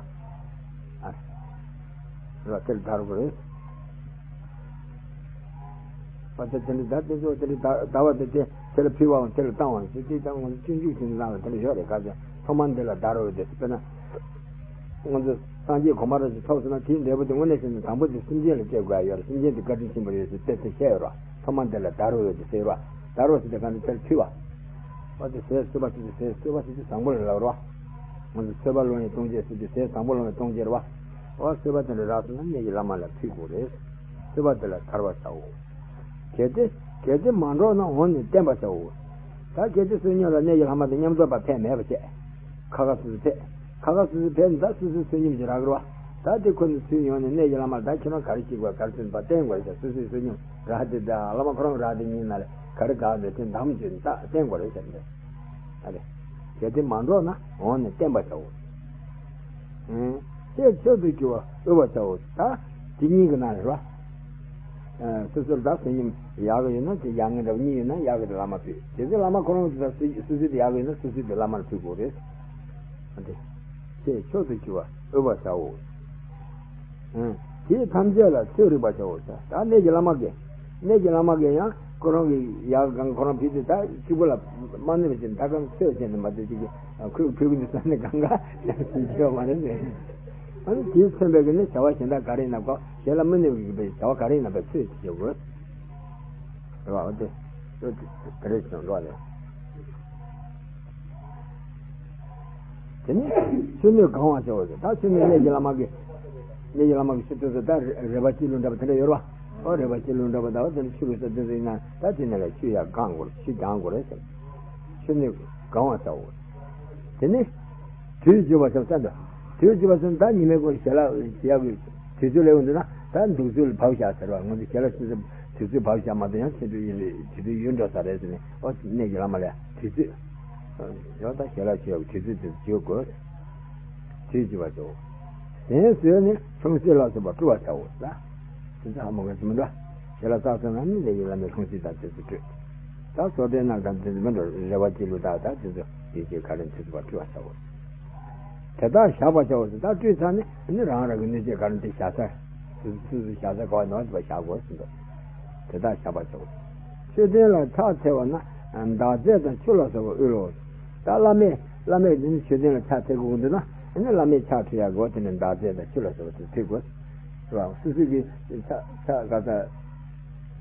ཨ། རེད་བ་དེ་ལ་བརྡར་དགོས་རེད། བ་དེ་དེ་འདྲ་ད་དེ་ཚོ་དེ་འདྲ་ད་བ་དེ་དེ་དེ་ལ་ཕུལ་བའམ་དེ་ལ་བཏང་བའམ་དེ་དེ་ད་ང་ཚོ་སྤྱོད་འཇུག་ཟེར་ནས་བཏང་བ་དེ་འདྲ་ཡོད་རེད། ག་ཚོད་ཐོག་མར་འདི་ལ་བརྡར་རོ་དེ་དཔེར་ན། ང་ཚོ་སངས་རྒྱས་གོ་འཕང་རབ་ཏུ་ཐོབ་སོང་ན་དེའི་འབྲས་བུ་དེ་དངོས་གནས་བྱས་ན་དང་པོ་དེ་སེམས་ཅན་ལ་སྤྲད་དགོས་ཡ་ཡོད་རེད། སེམས་ཅན་དེ་བཀའ་དྲིན་ཆེན་པོ་རེད་ཟེར་དེ་ཚོ་བཤད་ཡོད་རེད། ཐོག་མ་འདི་ལ་བརྡར་རོ་ཡོད་དེ་ཟེར་ཡོད་རེད། བརྡར་རོ་ཟེར་དེ་གང་དེ་དེར་ཕུལ་བ། ཨོ་དེ་ཟས་གསོལ་བ་ཟེར་དེ་ཟས་གསོལ་བ་ཟེར་དེ་བཟང་པོ་རེད་ལབ་རོགས། ང་ཚོ་གསོལ་བ་སློང་བའི་ལྟུང་བྱེད་ཟེར་དེ་ཟས་བཟང་པོ་སློང་བའི་ལྟུང་བྱེད་རེད་བ། ཨོ་གསོལ་བ་དེ་འདྲ་རག་སོང་ན་གནས་ཀྱི་བླ་མ་ལ་ཕུལ་དགོས་རེད། གསོལ་བ་དེ་ལ་བརྡར་བར་བྱའོ། གལ་ཏེ་གལ་ཏེ་མ་འགྲོགས་ན་འོངས་ནས་བསྟེན་པར་བྱའོ། ད་གལ་ཏེ་བསོད་སྙོམས་ལ་གནས་ཀྱི་བླ་མ་དང་མཉམ་དུ་བ་ཕེབས་མེད་པ་བྱས། ཁ་ཁ་སོ་སོ་ཕེབས། ཁ་ཁ་སོ་སོ་ཕེབས་ནས་ད་སོ་སོའི་བསོད་སྙོམས་ཀྱི་རག་གི་རེད་བ། ད་དེ་ཁོ་ནས་ཚུར་ཡོང་ནས་གནས་ཀྱི་བླ་མར་ད་ཁྱེད་རང་ག་རེ་བྱེད་དགོས་ག་རེ་བྱེད་པ་བསྟེན་དགོས་རེད་ཟེར། སོ་སོའི་བསོད་སྙོམས་རག་དེ་ད་བླ་མ་ཁོ་རང་རག་དེ་ཉིད་ན་ལས་ག་རེ་དགའ་བས་དེ་འདམ་བྱོས་ནས་ད་བསྟེན་དགོས་རེད་ཟེར་ནས། ཨ་རེ། གལ་ཏེ་མ་འགྲོགས་ན་འོངས་ནས་བསྟེན་པར་བྱའོ། ཨང་། ཆེས་མཆོག་ཏུ་གྱུར་པ་དབུལ་བར་བྱའོ། ད་དེ་གཉིས་ཀྱི་ནང་ནས་རེད་བ། ཨ། སོ་སོར་ད་བསོད་སྙོམས་ཡག་གི་ཡོད་ན་དེ་ཡག་ངན་འདྲ་བ་གཉིས་ཡོད་ན་ཡག་གི་དེ་བླ་མར་ཕུལ། དེ་ཚོ་བླ་མ་ཁོ་རང་ཚོ་ད་སོ་སོའི་དེ་ཡག་གི་ཡོད་ན་སོ་སོའི་དེ་བླ་མར་ཕུལ་དགོས་རེད། ཨ་དེ། ཆེས་མཆོག་ཏུ་གྱུར་པ་དབུལ་བར་བྱའོ། ཨང་། དེ་ཐམས་ཅད་ལ་ཚོད་རིག་པར་བྱའོ་ཟེར། ད་གནས་ཀྱི་བླ་མ་གིས། གནས་ཀྱི་བླ་མ་གིས་ཡང་ཁོ་རང་གི་ཡག་གང་ཁོ་རང་ཕུལ་དུས་ད་གཅིག་པུ་ལ་མ་གནོད་པ་བྱས་ནས་ད་གང་ཚོད་བྱས་ནས་མ་ཚོད་ཅིག་གིས་ཁོས་ཕུལ་གི་འདུག་བསམ་ནས་གང་ག་ཡང་ཞིག་བྱེད་པ་མ་རེད་ཟེར། ཨ་ནི་དེས་མཚོན་པའི་གི་ནི་བྱ་བ་གཞན་དག་ག་རེ་ཡིན་ན་གོ། གཞན་ལ་མི་གནོད་པའི་བྱ་བ་ག་རེ་ཡིན་ན་པའི་ཚོད་ཅིག་བྱེད་དགོས། རེད་བ། འོ་དེ། འོ་དེ་དེ་རེད་ཅེས་འགྲོ་བ་རེད། དེ་ནས་ཆུ་སྣོད་གང་བར་བྱའོ་ཟེར། ད་ཆུ་སྣོད་གནས་ཀྱི་བླ་མ་གིས། གནས་ཀྱི་བླ་མ་གིས་ཆུ་སྟོད་སོ་ད་རེ་རེ་བ་སྐྱིད་ལུགས་འདྲ་པོ་དེ་འདྲ་ཡོད་རེད་བ། ཨོ་རེ་བ་སྐྱིད་ལུགས་འདྲ་པོ་ད་བ་དེ་ནས་ཆུ་གི་སོ་སྟོད་སོ་ཡིན་ན་ད་དེ་ནས་ལ་ཆུ་ཡར་གང་དགོས་རེད། ཆུ་གྱང་དགོས་རེད་ཟེར། ཆུ་སྣོད་གང་བར་བྱའོ། དེ་ནས་དུས་འགྱུར་བ་ཟེར་ས་འདུག་དུས་འགྱུར་བ་ཟེར་ན་ད་ཉི་མའི་སྐོར་ཞལ་ལག་བཞེས་ཡག་གི་དུས་ཚོད་ལས་འོང་འདུག་ན་ད་འདུག་ཚུལ་བབས་བཞག་ཟེར་བ། ང་ཚོ་ཞལ་ལག་ཆུ་ཚོད་དུས་ཚོད་བབས་བཞག་མ་གཏོགས་ཡང་ཆུ་ཚོད་ཡིན་རེད། དུས་ཚོད་ཡུན་འགྲོ་ས་རེད་ཟེར་ནས་ཨོ་གནས་ཀྱི་བླ་མ་ལ་དུས་ཚོད། ཡང་ད་ཞལ་ལག་མཆོད་ཡག་གི་དུས་ཚོད་དེ་བརྗོད་དགོས། དུས་འགྱུར་བ་ཟེར། གཟན་ཟོས་ནས་འཁྲུངས་གསེར་ལ་སོགས་པ་བཀྲུ་བར་བྱའོ་ལ། དེ་ཚོ་ཧ་མ་གོ་ཚོད་མི་འགྲོ། ཞལ་ལག་བསགས་ཚར་ན་ནི་ལས་ཀྱི་བླ་མའི་འཁྲུངས་གསེར་དང་དེ་ཚོ་བཀྲུ། ད་སོ་ཏྲའི་ནང་དང་དེ་ཚོ་མི་འགྲོ། རེ་བ་སྐྱིད་ལུགས་དག་དང་དེ་ཚོ་ཡིད་ཆེས་ག་རེ་དེ་ཚོ་བ་བཀྲུ་བར་བྱའོ། དེ་དག་བཞག་པར་བྱའོ་ཟེར། ད་བཀྲུས་ཚར་ནས་ནི་རང་རང་གི་སྣོད་ཆས་ག་རེ་དེ་བཞག་ས། སུ་སུ་སུ་བཞག་ས་ག་བ་ནང་དུ་བཞག་དགོས་ཟེར་འདུག་དེ་དག་བཞག་པར་བྱའོ། མཆོད་རྟེན་ལ་ཕྱག་འཚལ་བ་ན་འདག་རྫས་དང་ཆུ་ལ་སོགས་པ་དབུལ་ལོ། ད་བླ་མས་བླ་མས་འདི་ནི་མཆོད་རྟེན་ལ་ཕྱག་འཚལ་དགོས་འདུག་ན་ཨ་ནི་བླ་མས་ཕྱག་འཚལ་ཡག་གོ་དེ་ནི་འདག་རྫས་དང་ཆུ་ལ་སོགས་པ་དེ་ཕུལ་དགོས། རེད་བ། སུ་སུ་གིས་ཕྱག་ཕྱག་ག་ས།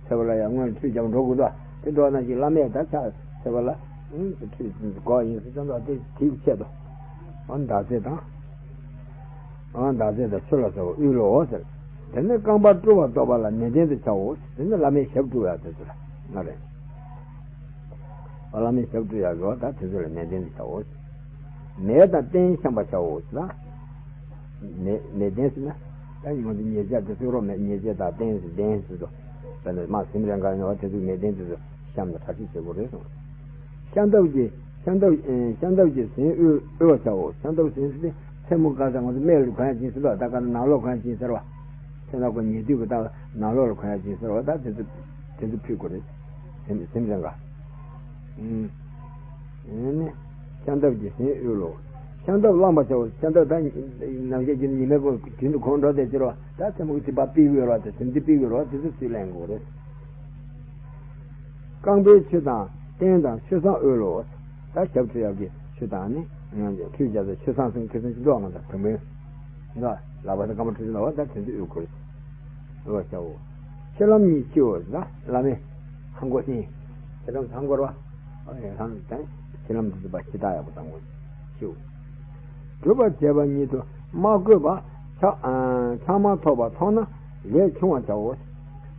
འཚལ་བ་ལ་ཡང་སྔོན་ཁྲུས་བརྒྱབ་འགྲོ་དགོས་དོ། དེ་འགྲོ་ན་ཅིག་བླ་མས་ད་ཕྱག་འཚལ་བ་ལ་ཁྲུས་དགོས་ཡིན་ཟེར་ཙམ་དུ་དེ་དེའི་ཆེད་དུ་འདག་རྫས་དང་། འདག་རྫས་དང་ཆུ་ལ་སོགས་པ་དབུལ་ལོ་ཟེར། དེ་ནས་རྐང་པ་བཀྲུ་བ་བཏོག་པ་ལ་ནན་ཏན་དུ་བྱའོ། དེ་ནི་བླ་མའི་ཞབས་བཀྲུ་བ་དེ་ཚོ་ལ་ང་རེད། བླ་མའི་ཞབས་བཀྲུ་ཡག་གི་བ་ད་དེ་ཚོ་ལ་ནན་ཏན་དུ་བྱའོ། མལ་དང་སྟན་བཤམས་པར་བྱའོ་ཟེར་ན། མལ་མལ་སྟན་ཟེར་ན། ད་ང་ཚོ་ཉལ་ཆས་དེ་ཚོ་རོ་མེད་ཉལ་ཆས་དང་སྟན་ཟེར་སྟན་ཟེར་དུ། དཔེར་ན་མ་སེམས་རང་ག་ཡོང་བ་དེ་ཚོ་མལ་སྟན་དེ་ཚོ་བཤམས་ནས་གྲ་སྒྲིག་བྱེད་དགོས་རེད་གསུངས། ཤམ་ཐབས་ཀྱིས་ཤམ་ཐབས་ཤམ་ཐབས་ཀྱིས་གཟན་དབུལ་དབུལ་བར་བྱའོ། ཤམ་ཐབས་གཟན་ཟེར་ཏེ་མཚན་མོ་ག་ས་ང་ཚོ་སྨད་ལ་གོན་ཡག་ཅིག་ཟེར་བ་ད་ག་ནང་ལོགས་གོན་ཡག་ཅིག་ཟེར་བ། མཚན་ན་ཁོ་ཉལ་དུས་ཀྱི་ད་ནང་ལོགས་ལ་གོན་ཡག་ཅིག་ཟེར་བ་ད་དེ་ཚོ་དེ་ཚོ་ཕུལ་དགོས་རེད། སེམས་སེམས་རང་ག་ཨུམ། ཨེ་ནི། ཤམ་ཐབས་ཀྱིས་གཟན་དབུལ་ལོ། ཤམ་ཐབས་བླངས་པ་བྱའོ། ཤམ་ཐབས་ད་ནམ་ཞག་གི་ཉི་མའི་གུང་དུས་འདི་གོང་འགྲོ་དེ་ཕྱིར་རོ། ད་ཚན་པོ་གི་ཚིག་པ་པི་དབུལ་རོ། ད་ཚན་འདི་པི་དབུལ་རོ། དེ་ཚོ་ཚུར་ལེན་དགོས་རེད། རྐང་པའི་ཆུ་དང་སྟན་དང་ཆུ་བཟང་དབུལ་ལོ། ད་ཞབས་ཁྲུ་ཡག་གི་ཆུ་དང་ནི། ཁྲུས་བྱ་ས་ཆུ་བཟང་ཟེར་ཁ་སང་ཅི་འདྲ་བ་ང་ད་བུ་མོའི། ད་ལག་པ་དང་རྐང་པ་ཁྲུས་ཆུ་ལ་བ་ད་དེ་ཚོ་དབུལ་དགོས་རེད། འོ་ཤ་འོ། ཕྱི་ལམ་གཉིས་ཕྱིའོ་ཟེར་ན་བླ་མའི་ལྷམ་གོག་གཉིས། ཕྱི་ལམ་ལྷམ་གོག་ར། ཨོ་ཡ་ལྷམ་དང་ཕྱི་ལམ་དུ་འཛུལ་བ་ཕྱི་ལྟ་ཡག་པོ་བཏང་དགོས། ཕྱིའོ། སྒྲུབ་པར་བྱེད་པ་ཉིད་དུ་མ་བཀོད་པ། ཆག་ཨ་ཆག་མ་ཐོབ་པ་མཐོང་ན་ལས་ཆུང་བར་བྱའོ།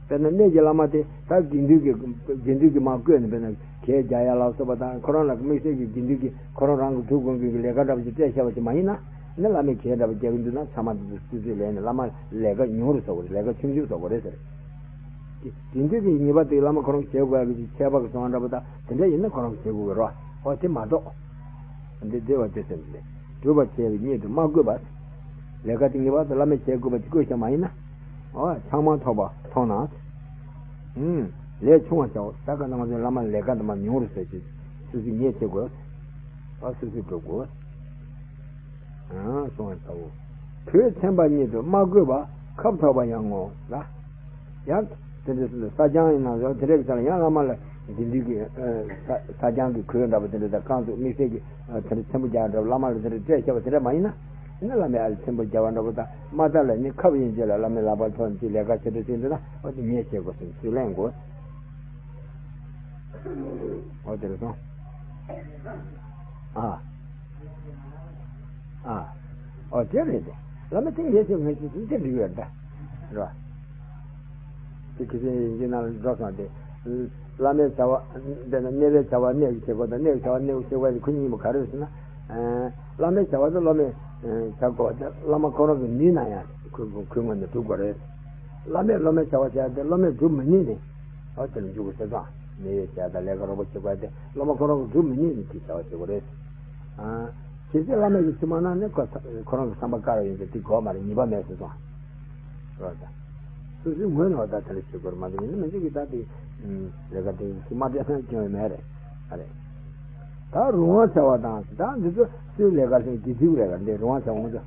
དཔེར་ན་གནས་ཀྱི་བླ་མ་དེ་ད་དགེ་འདུན་གྱི་དགེ་འདུན་གྱིས་མ་བསྐོས་ནས་དཔེར་ན་གད་རྒྱག་ཡ་ལ་སོགས་པ་དང་ཁོ་རང་ལ་དམིགས་བསལ་གྱི་དགེ་འདུན་གྱིས་ཁོ་རང་རང་གི་གྲུབ་དགོངས་ཀྱི་ལས་ཀ་འདྲ་པོ་ཞིག་སྤྲད་བཞག་པ་ཞིག་མ་ཡིན་ན། ནི་བླ་མས་གད་འདྲ་པོ་རྒྱག་གི་འདུག་ན་ཚང་མ་འདི་ཚོ་སུད་སུད་ལས་ནས་བླ་མ་ལས་ཀ་ཉུང་རུ་བཟོ་དགོས་རེད། ལས་ཀ་ཆུང་ཆུང་བཟོ་དགོས་རེད་ཟེར། དེ་དེ་འདྲ་གི་ཉེས་པ་དེ་བླ་མ་ཁོ་རང་བྱེད་དགོས་ཡ་གི་ཅིག་ཁྱད་པར་གྱི་སོང་འདྲ་པོ་དང་དེ་འདྲ་ཡིན་ན་ཁོ་རང་བྱེད་དགོས་གི་རོ། ཨོ་དེ་མ་གཏོགས། འདི་བདེ་བ་སྟེ་ཟེར་ནས་སྒྲུབ་པར་བྱེད་པའི་ཉིད་དུ་མ་བཀོད་པ། ལས་ཀ་དེ་ངེས་པར་དུ་བླ་མས་བྱེད་དགོས་པ་དེ་བཀོད་བཞག་མ་ཡིན་ན། ཨོ་ཆག་མ་ཐོབ་པ་མཐོང་ན། ཨུམ། ལས་ཆུང་བར་བྱའོ། ད་ག་ནང་བཞིན་བླ་མ་ལས་ཀ་འདི་མ་ཉུང་རུ་བཟོས་ཅིག་སུད་སུད་ངས་བྱེད་དགོས། ཨོ་སུད་སུད་སྒྲུབ་དགོས། ཨ་གསུང་བར་བྱའོ། གོས་ཚན་པ་ཉིད་དུ་མ་བཀོད་པ་ཁབ་ཐོགས་པ་ཡང་ངོ་ལ། ཡང་དེ་འདྲ་སོང་ཙང་ས་སྦྱང་ཡིན་ན་ཡང་དེ་འདྲ་གི་ས་ལ་ཡང་བླ་མ་ལ་དགེ་འདུན་གྱི་ཨ་ས་ས་སྦྱང་གི་གོས་འདྲ་པོ་དེ་འདྲ་དང་རྐང་བཙུགས་དམིགས་བསལ་གྱི་ཨ་དེ་འདྲ་ཚེམ་བུ་རྒྱག་འདྲ་པོ་བླ་མ་ལ་དེ་འདྲ་སྤྲད་བཞག་པ་དེ་འདྲ་མ་ཡིན་ན། ཡིན་ན་བླ་མའི་ཨ་ལ་ཚེམ་བུ་རྒྱག་པ་འདྲ་པོ་དང་མ་རྩ་ལ་ནི་ཁབ་ཡིན་རྗེས་ལ་བླ་མའི་ལག་པར་ཐོགས་ནས་ཅིག་ལས་ཀ་བྱེད་འདྲ་བྱེད་འདུག་ན་ཨོ་དེ་ངས་བྱེད་དགོས་ཟེར་ཚུར་ལེན་དགོས། ཨོ་དེ་རེད་སོང་། ཨ། ཨ། ཨོ་དེ་རེད་དེ། བླ་མ་དེ་ངས་བྱེད་ངས་བྱེད་ཟེར་དེ་འགྲིག་ཡོད་ད། རེད་བ། དེ་ཁྱེད་ཚོའི་ཡིན་གྱི་ནང་ལ་འགྲོ་སོང་སྟེ། བླ་མའི་བྱ་བ། དཔེར་ན་གནས་པའི་བྱ་བ་གནས་ཀྱི་བྱེད་དགོས་དང་གནས་ཀྱི་བྱ་བ་གནས་ཀྱི་བྱེད་དགོས་ཟེར་ཁོ་གཉིས་པོ་ག་རེ་རེད་ཟེར་ན། བླ་མའི་བྱ་བ་དེ་བླ་མས་བྱ་དགོས་པ་དེ་བླ་མ་ཁོ་རང་གི་ནུས་ན་ཡང་ཁོའི་ཁོའི་ངོས་ནས་སྒྲུབ་དགོས་རེད། བླ་མས་སློབ་མའི་བྱ་བ་བྱས་ཏེ་སློབ་མས་སྒྲུབ་མི་ནུས་ནས། ཨོ་དེ་ལ་འཇུག་དགོས་ཟེར་ཙང་། མི་ཡོད་བྱས་དང་ལས་ཀ་རོགས་པ་བྱེད་དགོས་ཏེ་སློབ་མ་ཁོ་རང་གིས་སྒྲུབ་མི་ནུས་ནས་དེ་བྱ་བ་བྱེད་དགོས་རེད། ཨ། གལ་སྲིད་བླ་མས་ཀྱི་ཚུར་མ་གནང་ནས་ཁོ་ཁོ་རང་གི་བསམ་པ་དཀར་བ་ཡིན་ཏེ་དེ་དགོས་མ་རེད། ཉེས་པ་མེད་ཟེར་སོང་། རོགས་ད། སོ་སོའི་ངོས་ནས་བ་ད་དེ་འདྲ་བྱེད་དགོས་རེད་མ་གཏོགས་ཡིན་ན་མི་འདུག་གི་ད་དེ། ལས་ཀ་དེ་ཚུར་མ་སྤྲད་ན་སྐྱོན་ཡོད་མེད་རེད། ཨ་རེད། ད་རང་དབང་བྱ་བ་དང་ད་འདི་ཚོ་སུའི་ལས་ཀ་ལས་དགེ་ཚུལ་ལས་ཀ་འདི་རང་དབང་བྱ་བ་ངོ་ཚ།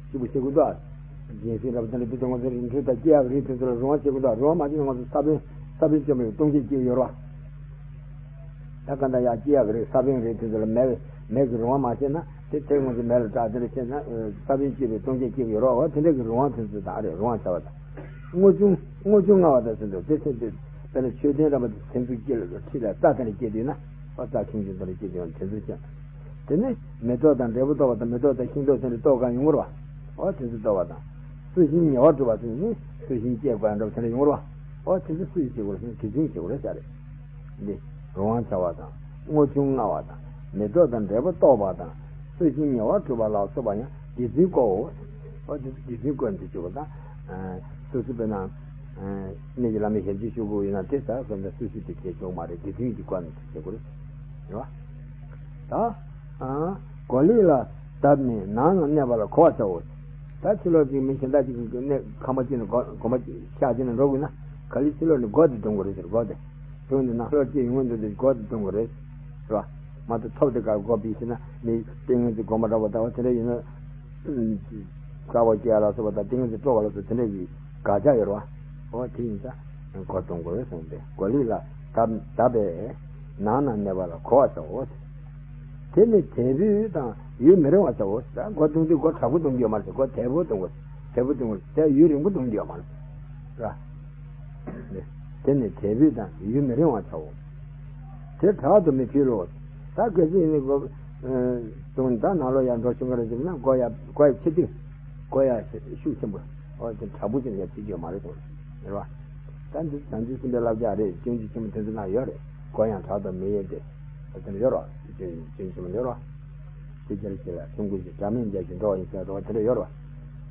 གཅིག་པུ་བྱེད་དགོས་འདུག་ཨ། སྦྱིན་སྲེག་རབ་དང་རེ་འདུག་དང་ངོ་ཚ་རིན་འཕྲོད་དང་སྐྱེ་ཡག་རེད་དེ་ཚོ་ལ་རང་དབང་བྱེད་དགོས་འདུག་ཨ། རང་དབང་མ་བྱེད་ན་ང་ཚོ་ས་བོན་ས་བོན་བཅོམ་པའི་ལྟུང་བྱེད་ཅིག་ཡོད་རེད་བ། ད་ག་འདྲ་ཡག་སྐྱེ་ཡག་རེད། ས་བོན་རེད་དེ་ཚོ་ལ་མེ་མེ་གི་རང་དབང་མ་བྱས་ན་དེ་དེ་ངོ་ཚ་མེ་ལ་བཀྲག་དེ་འདྲ་བྱས་ན་ས་བོན་སྐྱེ་བའི་ལྟུང་བྱེད་ཅིག་ཡོད་རེད་བ། དེ་འདྲ་གི་རང་དབང་དེ་ཚོ་དང་ཨ་རེད་རང་དབང་བྱ་བ་དང་། དངོས་བྱུང་དངོས་བྱུང་མངའ་བ་དང་ཚུལ་འདུག་དེ་ཚེ་འདི་དཔེར་ན་མཆོད་རྟེན་རབ་དང་ཚེ་འཛུགས་སྐྱེ་ལ་ཁྲི་ལ་རྟ་དེ་འདྲ་སྐྱེ་དུས་ན། ཨོ་རྟ་ཁྱུང་ཆུང་དེ་འདྲ་སྐྱེ་དུས་ན་དེ་ཚོ་ཅན། དེ་ནས་མེ་ཏོག་དང་འབྲས་བུ་གཏོར་བ་དང་མེ་ཏོག་དང་ཤིང་ཏོག་དེ་འདྲ་གཏོར་གང་ཡོང་བར་བ། ཨོ་དེ་ཚོ་གཏོར་བ་དང་། སོ་ཤིང་ཉེ་བར་སྒྲུབ་པ་དེ་ནི་སོ་ཤིང་སྐྱེ་དགོས་ཡང་འདྲ་བ་དེ་འདྲ་ཡོང་བར་བ། ཨོ་དེ་ཚོ་སུ་ཡིས་བྱེད་དགོས་ལ་དེ་ཚོ་བྱེད་དགོས་རེད་ས་རེད། འདི་རང་དབང་བྱ་བ་དང་དངོས་བྱུང་མངའ་བ་དང་མེ་ཏོག་དང་འབྲས་བུ་གཏོར་བ་དང་སོ་ཤིང་ཉེ་བར་སྒྲུབ་པ་ལ་སོགས་པ་ཡང་དགེ་ཚུལ་བཀོད། ཨོ་དེ་ཚོ་དགེ་ཚུལ་བཀོད་འདི་བྱེད་དགོས་དང་། སོ་སོ་དཔེར་ན། གནས་ཀྱི་བླ་མའི་ཞབས་ཕྱི་ཞུ་དགོས་ཡིན་ན་དེ་ལྟར་དཔེར་ན་སོ་སོ་དེ་བྱེད་ཆོག་མ་རེད། དགེ་ཚུལ་གྱི་བཀོད་འདི་བྱེད་དགོས་རེད། རེད་བ། ད། གོ་ལི་ལ་བརྡབས་ནས་ནང་ན་གནས་པ་ལ་གོ་བར་བྱའོ། ད་ཕྱི་ལོགས་ཀྱི་མི་གཞན་དག་ཅིག་གིས་གནས་ཁང་པ་གཅིག་ནས་སྒོ་སྒོམ་པ་གཅིག་ཤག་གཅིག་ནས་འགྲོ་དགོས་ན་ག་ལེར་ཕྱི་ལོགས་ནས་སྒོ་དེ་རྡུང་དགོས་རེད་ཟེར། སྒོ་དེ་རྡུང་དུས་ན་ཕྱི་ལོགས་ཀྱི་ཡོང་གི་འདུག་དེ་སྒོ་དེ་རྡུང་དགོས་རེད། རེད་བ། མ་གཏོགས་ཐོབ་དེ་གར་སྒོ་བིས་ཟེར་ན་མི་ལྟས་ངན་ཚོས་སྒོམ་པ་འདྲ་པོ་ལྟ་བུ་དེ་འདྲ་ཡིན་ན། དཀའ་བ་སྤྱད་ལ་སོགས་པ་དང་ལྟས་ངན་ཚོས་སྤྲོ་བ་ལ་སོགས་དེ་འདྲ་གི་དགག་བྱ་ཡོད་རེད་བ། འོ་དེ་ཡིན་ཙང་སྒོ་རྡུང་དགོས་གསུངས་ཏེ་གོ་ལི་ལ་བརྡབས་བརྡབས་པས་ནང་ན་གནས་པ་ལ་གོ་བར་བྱའོ། དེ་ནི་དལ་བུས་དང་ཡུན་མི་རིང་བར་བྱའོ། ད་སྒོ་རྡུང་དུས་སྒོ་དྲག་པོ་རྡུང་རྒྱུ་ཡོད་མ་རེད། སྒོ་དལ་བུ་རྡུང་དགོས། དལ་བུ་རྡུང་དགོས། དེ་ཡུན་རིང་པོ་རྡུང་རྒྱུ་ཡོད་མ་རེད། ར། དེ་ནི་དལ་བུས་དང་ཡུན་མི་རིང་བར་བྱའོ། དེ་དྲག་ཏུ་མི་ཕུལ་ལོ། ད་གལ་སྲིད་ནི་སྒོ་རྡུང་ད་ནང་ལོགས་ཡར་འགྲོ་བྱུང་ག་རེ་ཟེར་ན་སྒོ་ཡར་སྒོ་ཡར་ཕྱེ་དུས་སྒོ་ཡར་ཤུགས་ཆེན་པོ། ཨོ་དེ་དྲག་པོ་ཅན་ཡར་ཕྱེ་རྒྱུ་ཡོད་མ་རེད་དོ། རེད་བ། ད་འདི་བྱང་ཆུབ་སེམས་དཔའི་བསླབ་བྱ་རེད། སྐྱོན་བརྗོད་ཆེན་པོ་དེ་ཚོ་ན་ཡོད་རེད། སྒོ་ཡང་དྲག་ཏུ་མི་གཡེལ་ཏེ། ཨོ་དེ་འདྲ་ཡོད་རེད་བ། སྐྱོན་བརྗོད་ཆེན་པོ་ཡོད་རེད་བ། དེ་ཅིར་བྱེད་ལ་ཆོམ་རྐུན་གྱི་དགྲ་མེད་མཇལ་ཞིང་འགྲོ་བ་ཡིན་ཟེར་བ་དེ་འདྲ་ཡོད་རེད་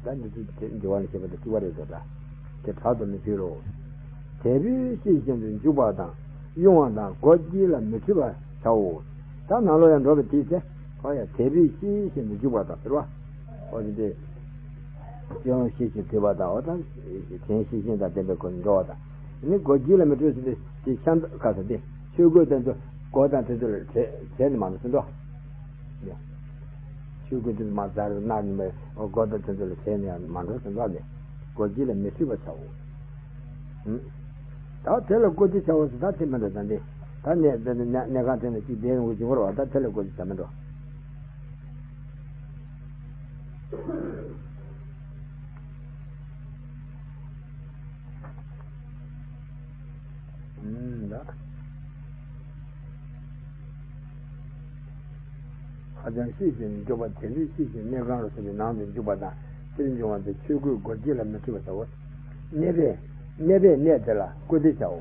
བ། ད་འདི་ཚོ་དེ་འདི་བ་ལ་བཤད་པ་དེ་གཅིག་པ་རེད་ཟེར་ད། དེ་དྲག་ཏུ་མི་ཕུལ་ལོ། དལ་བུས་ཤེས་བཞིན་དུ་འཇུག་པ་དང་གཡུང་བ་དང་སྒོ་དཀྱིལ་ལ་མི་འཁྲུལ་པར་བྱའོ། ད་ནང་ལོགས་ཡང་འགྲོ་བའི་དུས་ཚེ། ཨོ་ཡ་དལ་བུས་ཤེས་བཞིན་དུ་འཇུག་པ་དང་ཟེར་བ། ཨོ་དེ་དེ། གཡུང་ཤེས་བཞིན་དུ་བ་དང་ཨོ་ད། གཞན་ཤེས་བཞིན་དང་ལྡན་པའི་སྒོ་ནས་འགྲོ་བ་དང་། ནི་སྒོ་དཀྱིལ་ལ་མི་འཁྲུལ་ཟེར་ཏེ་དེ་ཤམ་ཐབས་ཁ་ས་དེ་ཆོས་གོས་དེ་ཚོ། སྒོ་དང་དེ་ཚོ་ལ་བྱེད་བྱེད་ནི་མ་འགྲོ་ཟེར་འགྲོ། ཆོས་གོས་དེ་མ་ཟ་རུ་གནར་ནི་མེད། སྒོ་དང་དེ་ཚོ་ལ་བྱེད་ནི་ཡང་མ་འགྲོ་ཟེར་འགྲོ་ནས། སྒོ་དཀྱིལ་ལ་མི་ཁྲིད་པར་བྱའོ། ཨུམ། ད་དེ་ལ་བཀུར་སྟི་བྱའོ་ཟེར། ད་དེ་མི་འགྲོ། ད་འདི་ད་གནས་དེ་ནི་གནས་གནས་ཁང་དེ་ནས་ཅིག་བསྡད་ཡོང་གི་བྱུང་བ་རེད་བ། ད་དེ་ལ་བཀུར་སྟི་བྱ་མི་འགྲོ། ཨུམ། ད་ཧ་ཅང་ཤེས་བཞིན་འཇུག་པ། དེ་ཚོས་ཤེས་བཞིན་གནས་ཁང་ལ་སོགས་པའི་ནང་དུ་འཇུག་པ་དང་། དེར་འབྱུང་བ་དེ་ཆོས་གོས་སྒོ་དཀྱིལ་ལ་མི་ཁྲིད་པར་བྱའོ། གནས་པས་གནས་པས་གནས་དེ་ལ་བཀུར་སྟི་བྱའོ།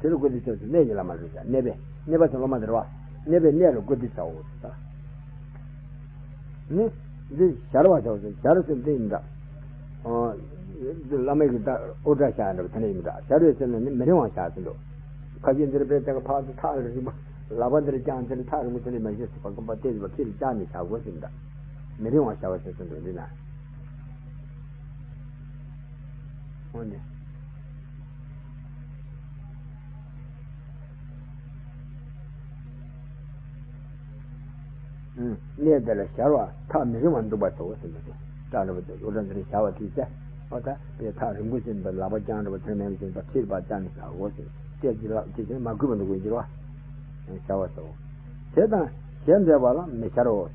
དེ་ལ་བཀུར་སྟི་བྱ་ཟེར། གནས་ཀྱི་བླ་མ་རེད་ཀྱང་། གནས་པས་གནས་པ་ཟེར་སློབ་མ་དེ་རེད་བ། གནས་པས་གནས་ལ་བཀུར་སྟི་བྱའོ་ཟེར། ནི། འདི་ཞར་བ་ཟེར་བ་ཟེར། ཞར་ཟེར་འདི་ཡིན་འདྲ། ཨོ། འདི་བླ་མའི་གི་ད་དབུ་སྐྲ་བཞག་འདྲ་བ་དེ་འདྲ་ཡིན་འདྲ། ཞར་བས་ཟེར་ན་ནི་མི་རིང་བ་བཞག་ཟེར་འདུག་ཁ་ཤས་འདིར་དཔེ་དེ་ག་ཕར་དུ་ཐག་རིང་པོ། ལག་པ་འདིར་བརྐྱངས། འདིར་ཐག་རིང་པོ་དེ་འདྲ་མ་བྱེད་ཟེར། བ་གམ་པ་ཏེ་ཟེར་བ་ཁྱེད་ལ་བཅར་ནས་བཞག་དགོས་ཟེར་འདྲ། མི་རིང་བ་བཞག་པ་ཟེར་ཟེར་འདུག་འདི་ན། འོ་ནི། གནས་དེ་ལ་ཞར་བ་ཐག་མི་རིང་བར་འདུག་པར་བྱའོ་ཟེར་འདུག་སྟེ། སྐྲ་འདྲ་བ་དེ་དབུ་སྐྲ་འདི་རིང་བཞག་པ་དེའི་ཚེ། ཨོ་ད་དཔེ་ཐག་རིང་པོ་ཞིག་འདུག་ལག་པ་བརྐྱངས་འདྲ་བ་དེ་མེད་པ་ཞིག་འདུག་ཁྱེར་བ་བཅར་ནས་བཞག་དགོས་ཟེར། སྐད་ཅིག་ལག་ཅིག་ཟེར་ན་མ་གུས་པ་འདུག་གོ་འགྱུར་བ། བཞག་པར་བྱའོ། དེ་དང་ཞལ་འདྲེས་པ་ལ་མི་ཞར་རོ།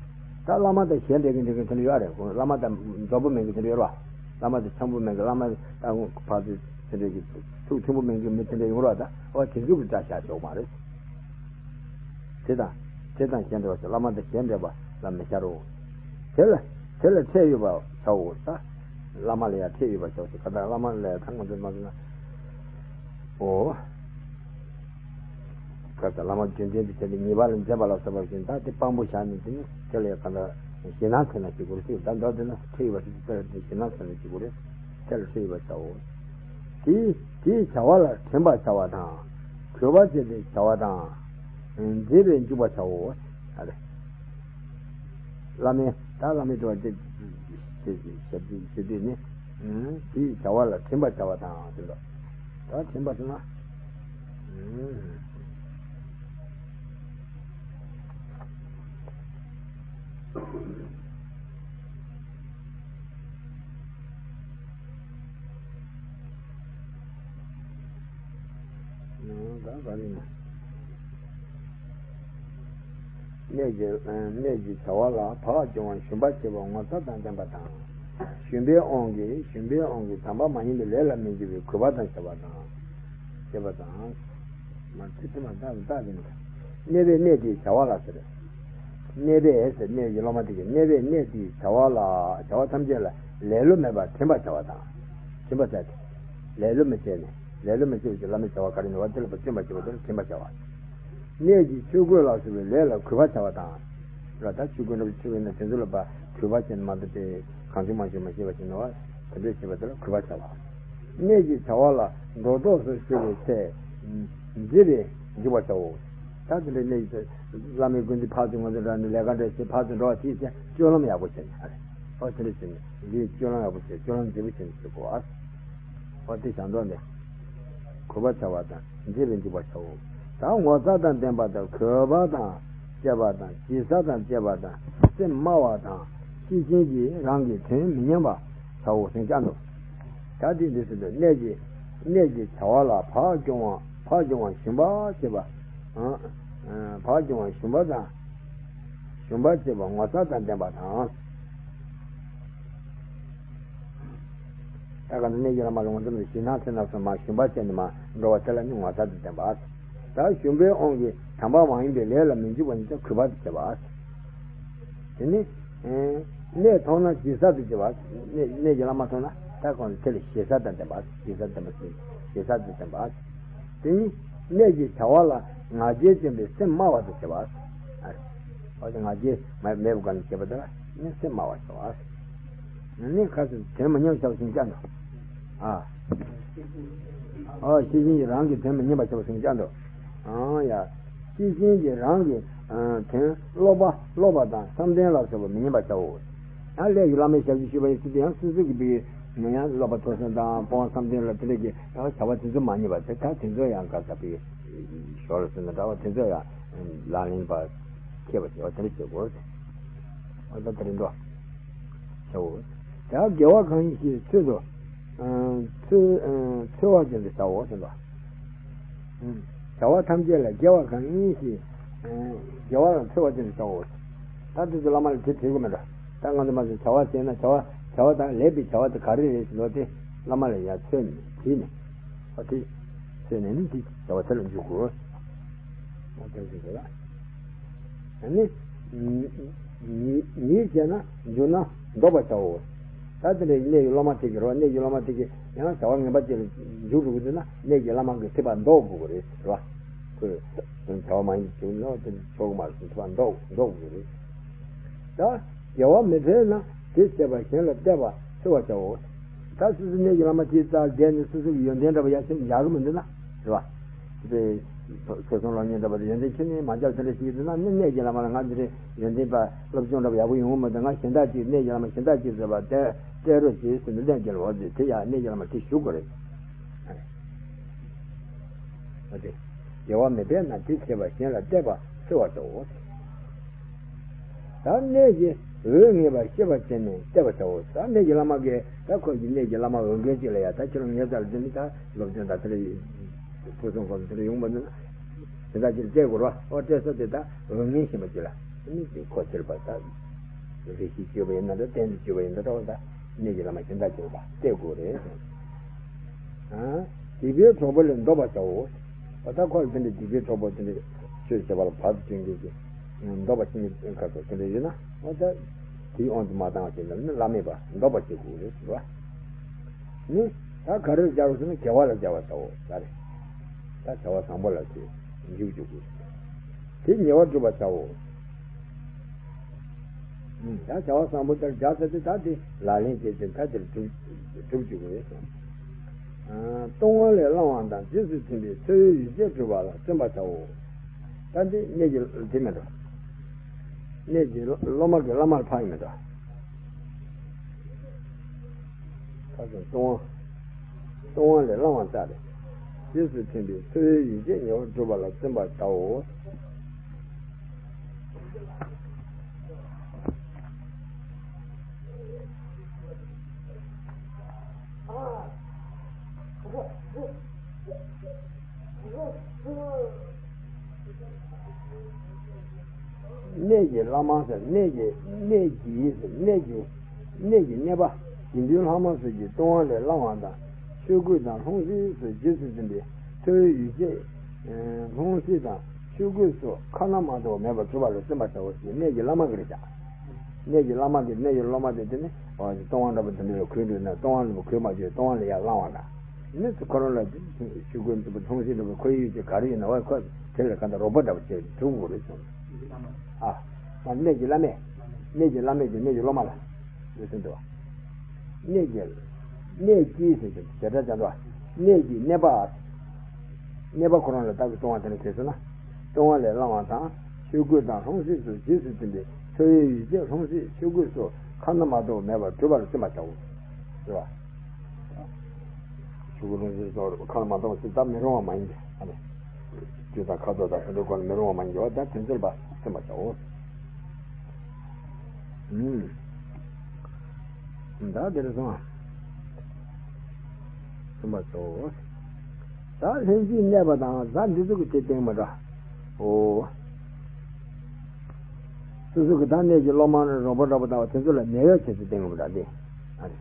ད་བླ་མ་དང་ཞལ་འདྲེས་ཀྱི་འདྲེས་ཀྱི་དེ་འདྲ་ཡོད་རེད། བླ་མ་དང་མཛོ་པོ་མེད་ཀྱི་དེ་འདྲ་ཡོད་རེད་བ། བླ་མ་དང་འཆམ་པོ་མེད་ཀྱི། བླ་མ་དང་ཕར་ཚུར་དེ་འདྲ་གི་ཐུགས་མཐུན་པོ་མེད་ཀྱི་མི་དེ་འདྲ་ཡོང་རོགས། ད་འོ་དེ་ཚོ་གི་སྐྲ་བཞག་ཆོག་མ་རེད། དེ་དང་དེ་དང་ཞལ་འདྲེས་པ་ཟེར། བླ་མ་དང་ཞལ་འདྲེས་པ་ལ་མི་ཞར་རོ། དེ་ལ་དེ་ལ་ཁྲེལ་ཡོད་པར་བྱའོ་ཟེར། བླ་མ་ལ་ཡང་ཁྲེལ་ཡོད་པར་བྱའོ་ཟེར། ག་ད་བླ་མ་ལ་ཡང་ཐང་མ་ཚོད་མ་ཚོད་ན། འོ། ག་ད་བླ་མ་རྒྱུན་ལྡན་དུ་བྱས་ཏེ་ཉེས་པ་ལ་འཛེམ་པ་ལ་སོགས་པ་བཞིན། ད་དེ་དཔང་པོ་བཞག་ནས་དེ་ནི་དེ་ལ་ཡང་ག་ད་ཞེད་སྣང་ཚོད་ན་བྱེད་དགོས་རེད་ཟེར། ད་མདོར་བསྡུས་ན་ཁྲེལ་ཡོད་པ་ཞིག་དེ་ལ་དེ་ཞེད་སྣང་ཚོད་ན་བྱེད་དགོས་རེད། དེ་ལ་ཁྲེལ་ཡོད་པར་བྱའོ། དེའི་དེའི་བྱ་བ་ལ་དྲན་པར་བྱ་བ་དང་། གུས་པ་བྱས་ཏེ་བྱ་བ་དང་། མཛེས་པས་འཇུག་པར་བྱའོ། ཨ་རེ། བླ་མའི་ད་བླ་མའི་འགྲོ་བ་དེ་དེ་ཞབས་ཀྱི་ཞབས་ཀྱི་དེ་ནི། དེའི་བྱ་བ་ལ་དྲན་པར་བྱ་བ་དང་ཟེར་འདུག་ད་དྲན་པ་ཟེར་ན། ད་ག་རེ་ན། གནས་ཀྱི་གནས་ཀྱི་བྱ་བ་ལ་བག་སྦྱོང་བ་ཞུམ་པ་བྱེད་པ་ངོ་ཚ་དང་ལྡན་པ་དང་། ཞུམ་པའི་དབང་གིས་ཞུམ་པའི་དབང་གིས་དམ་པ་མ་ཡིན་པའི་ལས་ལ་མི་འཇིགས་པའི་གུས་པ་དང་བྱ་བ་དང་། བྱེད་པ་དང་། མ་ཚིག་དེ་མ་བཏགས་བཏགས་ཀྱི་མི་འདུག་གནས་པས་གནས་དེའི་བྱ་བ་ལ་ཟེར། གནས་པས་ཟེར། གནས་ཀྱི་སློབ་མ་དེ་གིས་གནས་པས་གནས་དེའི་བྱ་བ་ལ། བྱ་བ་ཐམས་ཅད་ལ་ལེ་ལོ་མེད་པར་དྲན་པར་བྱ་བ་དང་། དྲན་པར་བྱ་སྟེ། ལེ་ལོ་མི་བྱེད་ནས། ལེ་ལོ་མི་བྱེད་པ་ཅིག་བླ་མའི་བྱ་བ་ག་རེ་ཡིན་པ་དེ་ལ་བརྩོན་པར་བྱེད་པ་དེ་ལ་དྲན་པར་བྱ་བ། གནས་ཀྱི་ཆོས་གོས་ལ་སོགས་པའི་ལས་ལ་གུས་པར་བྱ་བ་དང་། ལ་ད་ཆོས་གོས་འདྲ་པོ་ཆོས་གོས་ནི་དེ་ཚོ་ལ་ཕར་གུས་པ་བྱས་ནས་མ་གཏོགས་པའི་གང་བྱུང་མང་བྱུང་མ་བྱེད་པ་ཞིག་ནོ། དེ་འདྲ་བྱེད་པ་དེ་ལ་གུས་པར་བྱ་བ། གནས་ཀྱི་བྱ་བ་ལ་འགྲོ་ལྡོག་སོགས་ཤེས་པའི་ཚེ། མཛེས་པས་འཇུག་པར་བྱའོ། ད་དེ་འདྲའི་གནས་ཀྱི་བླ་མའི་སྐུ་མདུན་ཕར་ཚུར་ང་ཚོ་འདྲ་ནས་ལས་ཀ་འདྲ་བྱེད། ཕར་ཚུར་འགྲོ་བ་དེའི་ཚེ་སྤྱོད་ལམ་ཡག་པོ་བྱས་ནས། ཨ་རེ། ཨོ་དེ་འདྲ་བྱས་ནས་འདིའི་སྤྱོད་ལམ་ཡག་པོ་བྱས། སྤྱོད་ལམ་མཛེས་པོ་བྱས་ནས་བྱེད་དགོས། ཨ། ཨོ་དེ་བྱང་ལྡོག་ནས། གུས་པར་བྱ་བ་དང་མཛེས་པས་འཇུག་པར་བྱའོ། ད་ངོ་ཚ་དང་ལྡན་པ་དང་། གུས་པ་དང་བཅས་པ་དང་། ཞེ་ས་དང་བཅས་པ་དང་། སེམས་དམའ་བ་དང་། ཤེས་བཞིན་གྱིས་རང་གི་དོན་མི་ཉམས་པར་བྱའོ་ཟེར་ཀྱང་འདུག་ད་དེ་འདི་ཟེར་དུས་གནས་ཀྱི་གནས་ཀྱི་བྱ་བ་ལ་བག་སྦྱོང་བ། བག་སྦྱོང་བ་ཞུམ་པ་བྱེད་པ། ཨ། ཨ། བག་སྦྱོང་བ་ཞུམ་པ་དང་། ཞུམ་པ་བྱེད་པ་ངོ་ཚ་དང་ལྡན་པ་དང་། ད་ག་ནས་གནས་ཀྱི་བླ་མ་ལ་ངོ་ཚ་དང་ཞེ་སྣང་ཚེ་རྣམས་སུ་མ་ཞུམ་པ་བྱས་ནས་མ་འགྲོ་བ་དེ་ལ་ནི་ངོ་ཚ་དང་ལྡན་པ། ད་ཞུམ་པའི་དབང་གིས་དམ་པ་མ་ཡིན་པའི་ལས་ལ་མི་འཇིགས་པ་ཉིད་ཀྱང་གུས་པ་དང་བྱེད་པ། དེ་ནི། གནས་མཐོང་ན་ཞེ་ས་དང་བཅས་པ། གནས་གནས་ཀྱི་བླ་མ་མཐོང་ན་ད་གང་དེ་ལ་ཞེ་ས་དང་ལྡན་པ། ཞེ་ས་ལྡན་པ་ཞེ་ས་དང་ལྡན་པ། དེ་ནི་གནས་ཀྱི་བྱ་བ་ལ་ང་རྒྱལ་ཅན་པའི་སེམས་དམའ་བ་དང་བྱེད་པ། ཨ་རེ། ཨོ་དེ་ང་རྒྱལ་མ་མེད་པ་ག་ནས་བྱེད་པ་དེ་ལ་ནི་སེམས་དམའ་བ་བྱེད་པ། ནི་ཁ་ཚུར་དོན་མི་ཉམས་ཤོག་ཟིན་ཀྱང་འདུག་ཨ། ཨོ་ཤེས་བཞིན་གྱིས་རང་གི་དོན་མི་ཉམས་པ་བྱེད་པ་ཟིན་ཀྱང་འདུག་ཨང་ཡ། ཤེས་བཞིན་གྱིས་རང་གི་དོན་སློབ་པ་སློབ་པ་དང་བསམ་གཏན་ལ་སོགས་པ་མི་ཉམས་པ་བྱའོ། ཡང་ལས་ཀྱི་བླ་མའི་ཞབས་ཀྱིས་ཞུས་པ་ཡིན་ཚུལ་དུ་ཡང་སོ་སོ་གི་བི་ཡང་སློབ་པ་ཐོས་བསམ་དང་སྤོང་བསམ་གཏན་ལ་དེ་འདྲ་གི་བྱ་བ་དེ་ཚོ་མ་ཉམས་པ་དེ་ད་དེ་ཚོ་ཡང་ག་ས་བི། འགྲོ་ལ་སོང་ན་འདྲ་བ་དེ་ཚོ་ཡང་ལག་ལེན་པ་མཁས་པ་ཞིག་འོ་དེ་འདྲ་བྱེད་དགོས་ཟེར། འོ་ད་དེ་རིང་འགྲོ་བྱའོ། ད་དགེ་བ་གང་ཡིན་ཞེས་ཚོད་དུ་ཚོད་ཚོད་བ་ཅན་དུ་བྱའོ་ཟེར་བ། བྱ་བ་ཐམས་ཅད་ལ་དགེ་བ་གང་ཡིན་ཞེས་དགེ་བ་ལ་ཚོད་བ་ཅན་དུ་བྱའོ། ད་དེ་ཚོ་བླ་མ་ལ་དེ་དྲིས་དགོས་མེད་འགྲོ། ད་ང་ཚོ་མ་ཚོས་བྱ་བ་བྱས་ན་བྱ་བ་བྱ་བ་དང་ལེགས་པའི་བྱ་བ་དེ་ག་རེ་རེད་ཟེར་ལོ་དེ་བླ་མ་ལ་ཡང་ཚོད་ནས་དྲིས་ནས། ཨ་དེ་ཚོད་ནས་ནི་དེ་བྱ་བ་དེ་ལ་འཇུག་དགོས། ཨ་དེ་ཚོ་དེ་ལ་ཨ་ནི་ཉིད་བྱས་ན་འཇུག་ན་འདོགས་པར་བྱའོ། ད་དེ་འདྲའི་གནས་ཀྱི་སློབ་མ་དེ་གི་རོ། གནས་ཀྱི་སློབ་མ་དེ་གི་ཡང་བྱ་བ་ངན་པ་ཅིག་ལ་འཇུག་འགྲོ་གི་འདུག་ན་གནས་ཀྱི་བླ་མ་གི་ཐེག་པ་འདོགས་དགོས་ཀྱི་རེད་ཟེར་བ། ཁོས་བྱ་བ་མ་ཡིན་བྱུང་ན་དེ་ཆོག་གི་མ་རེད་ཟེར་ཐེག་པ་འདོགས་འདོགས་དགོས་ཀྱི་རེད། ད་དགེ་བ་མི་འཕེལ་ན་དེ་བྱས་པ་གཞན་ལ་གཏད་པ་ཚོལ་བར་བྱའོ། ད་སོ་སོའི་གནས་ཀྱི་བླ་མ་དེའི་རྩར་བསྡད་ནས་སོ་སོ་གི་ཡོན་ཏན་འདྲ་པོ་ཡར་སེང་ཡག་གི་མི་འདུག་ན་རེད་བ། དེ་ཕུན་སུམ་ཚོགས་པའི་སློབ་གཉེར་འདྲ་པོ་དེ་ཡོན་ཏན་ཁྱོན་ནས་མ་སྦྱར་དེ་འདྲ་ཞིག་འདུག་ན་ནི་གནས་ཀྱི་བླ་མ་ལ་ང་འདི་འདྲའི་ཡོན་ཏན་པ་སློབ་སྦྱོང་འདྲ་པོ་ཡག་པོ་ཡོང་གི་མི་འདུག་ང་གཞན་དག་ཅིག་གནས་ཀྱི་བླ་མ་གཞན་དག་ཅིག་བཟོས་པ་གཏད་གཏད་རོགས་བྱེད་ཟེར་ནས་གནས་ཀྱི་བླ་མ་དེ་དེ་ཡང་གནས་ཀྱི་བླ་མ་དེ་ཞུ་དགོས་རེད། ཨ་དེ། དགེ་བ་མི་འཕེལ་ན་དེ་བྱས་པ་གཞན་ལ་གཏད་པ་ཚོལ་བར་བྱའོ། ད་གནས་ཀྱི་འོས་ངེས་པ་ཤེས་པར་བྱས་ནས་གཏད་པར་བྱའོ། ད་གནས་ཀྱི་བླ་མ་གིས་ད་ཁོང་གི་གནས་ཀྱི་བླ་མ་འོས་འགན་ཅིག་ལ་ཡ་ད་ཁྱེད་རང་ངའི་རྩར་འཛིན་ནས་ད་སློབ་སྦྱོང་དང་དེ་འདྲ་ཕུན་སུམ་ཚོགས་པ་དེ་འདྲ་ཡོང་པ་ནི་དེ་འདྲ་ཅིག་གཏད་དགོས་རེད་བ། ཨོ་གཏད་ས་དེ་ད་འོས་ངེས་ཤེས་པ་ཅིག་ལ་ནི་ཁོ་ཁྱེར་པ་ད་རེ་ཞིག་བཅོས་པ་ཡིན་ན་འདྲ་གཏན་དུ་བཅོས་པ་ཡིན་ན་འདྲ་བ་ད། གནས་ཀྱི་བླ་མ་གཞན་དག་ཅིག་ལ་གཏད་དགོས་རེད། ཨ། སྡིག་པའི་གྲོགས་པོ་ལས་འདོགས་པར་བྱའོ། འོ་ད་ཁོ་ལ་དེ་འདྲའི་སྡིག་པའི་གྲོགས་པོ་དེ་འདྲའི་ཆོས་བྱེད་པ་ལ་བར་དུ་གཅོད་མཁན་གྱི་འདོགས་པ་ཤེས་མཁན་ཁ་ཐུག་དེ་འདྲ་ཡོད་ན་འོ་ད་དེའི་དབང་དུ་མ་བཏང་བ་ཞིག་ལ་ནི་བླ་མེད་པ་འདོགས་པ་བྱེད་དགོས་རེད་ཟེར་བ། ནི་ད་ག་རེར་སྦྱར་བ་ཟེར་ན་དགེ་བ་ལ་སྦྱར་བ་ལྟ་བུ་ད་རེད། ད་བྱ་བ་བཟང་པོ་ལ་དེ་འཇུག་འཇུག་དགོས། དེ་ཉེ་བར་སྒྲུབ་པར་བྱའོ། ད་བྱ་བ་བཟང་པོ་དེར་སྦྱར་ཚར་ཏེ་ད་དེ་ལག་ལེན་བྱེད་ཅིང་ད་དེར་སྒྲུབ་སྒྲུབ་བཅུག་དགོས། ལྟུང་བ་ལས་བསླང་བ་དང་རྗེས་སུ་མཐུན་པའི་འཚོ་བའི་ཡུལ་ཅན་སྒྲུབ་པ་ལ་བརྩོན་པར་བྱའོ། ད་འདི་གནས་ཀྱི་དེ་མེད་འགྲོ། གནས་ཀྱི་སློབ་མ་གི་བླ་མར་འཕངས་ཡོད་མེད་འགྲོ། ཁ་སང་ལྟུང་བ། ལྟུང་བ་ལས་བསླང་བ་ལྟར། རྗེས་སུ་མཐུན་པའི་འཚོ་བའི་ཡུལ་ཅན་ཉེ་བར་སྒྲུབ་པ་ལ་བརྩོན་པར་བྱའོ། གནས་ཀྱི་བླ་མ་ཟེར། གནས་ཀྱི་གནས་ཀྱི་ཟེར། གནས་ཀྱི་གནས་ཀྱི་གནས་པ་དགེ་འདུན་ལྷག་མ་སོགས་ཀྱི་ལྟུང་བ་ལས་བསླང་བ་དང་ཆོས་གོས་དང་ལྷུང་བཟེད་སོགས་རྗེས་སུ་འཛིན་པའི་འཚོ་བའི་ཡུལ་ཅན། ལྷུང་བཟེད་དང་ཆོས་གོས་སོགས་ཁ་ན་མ་ཐོ་བ་མེད་པར་སྒྲུབ་པ་ལ་བརྩོན་པར་བྱའོ་ཞེས་གནས་ཀྱི་བླ་མ་གིས་རེད་བྱ། གནས་ཀྱི་བླ་མ་གིས་གནས་ཀྱི་སློབ་མ་དེ་དེ་ནི་ལྟུང་བ་འདྲ་པོ་དེ་འདྲ་ལ་གོས་འགྲོ་ན་ལྟུང་བ་འདྲ་པོ་གོས་མ་གྱོན་ལྟུང་བ་ལ་ཡང་བསླང་བ་དང་། ནི་ཁོ་རང་ལ་ཆོས་གོས་འདྲ་པོ་ལྷུང་བཟེད་འདྲ་པོ་ཁོ་ཡོད་ཀྱི་ག་རེ་ཡིན་ན་བ་ཁོ་དེ་ལ་ག་འདྲ་རོགས་པ་འདྲ་པོ་བྱས་སྒྲུབ་དགོས་རེད་གསུངས། ཨ། ང་གནས་ཀྱི་བླ་མས། གནས་ཀྱི་བླ་མས་ཀྱི་གནས་ཀྱི་སློབ་མ་ལ། འདི་ཟེར་འདུག་གནས་ཀྱི། གནས་ཀྱི་ཟེར་གྱི་བྱེ་བྲག་ཅན་དུ། གནས་ཀྱི་གནས་པ། གནས་པ་ཁོ་རང་ལ་བདག་གིས་ལྟུང་བ་དེ་ལ་གལ་སྲིད་ན། ལྟུང་བ་ལས་བསླང་བ་དང་། ཆོས་གོས་དང་ལྷུང་བཟེད་སོགས་རྗེས་སུ་འཛིན་པའི་འཚོ་བའི་ཡུལ་ཅན་ལྷུང་བཟེད་ཆོས་གོས་སོགས་ཁ་ན་མ་ཐོ་བ་མེད་པར་སྒྲུབ་པ་ལ་བརྩོན་པར་བྱའོ། ཟེར་བ། ཆོས་གོས་ལྷུང་བཟེད་སོགས་ཁ་ན་མ་ཐོ་བ་ཞིག་ད་མི་རུང་བ་མ་ཡིན་ཏེ། ཨ་ནི། དུས་དང་ཁ་དོག་དང་དེ་འདྲའི་སྐོར་ནས་མི་རུང་བ་མ་ཡིན་པ་ད་དེ་ཚོ་ལ་བརྩོན་པར་བྱའོ། ཨུམ། ད་དེ་རེད་སོང་། བརྩོན་པར་བྱའོ། ད་ལྷན་ཅིག་གནས་པ་དང་ད་འདི་ཚོ་གི་དེ་བསྟན་མ་འདྲ། ཨོ། སོ་སོ་གི་ད་གནས་ཀྱི་སློབ་མ་རོགས་པ་འདྲ་པོ་དང་དེ་ཚོ་ལ་ནད་གཡོག་བྱེད་ཚུལ་བསྟན་གྱི་མི་འདྲ་སྟེ། ཨ་ནི།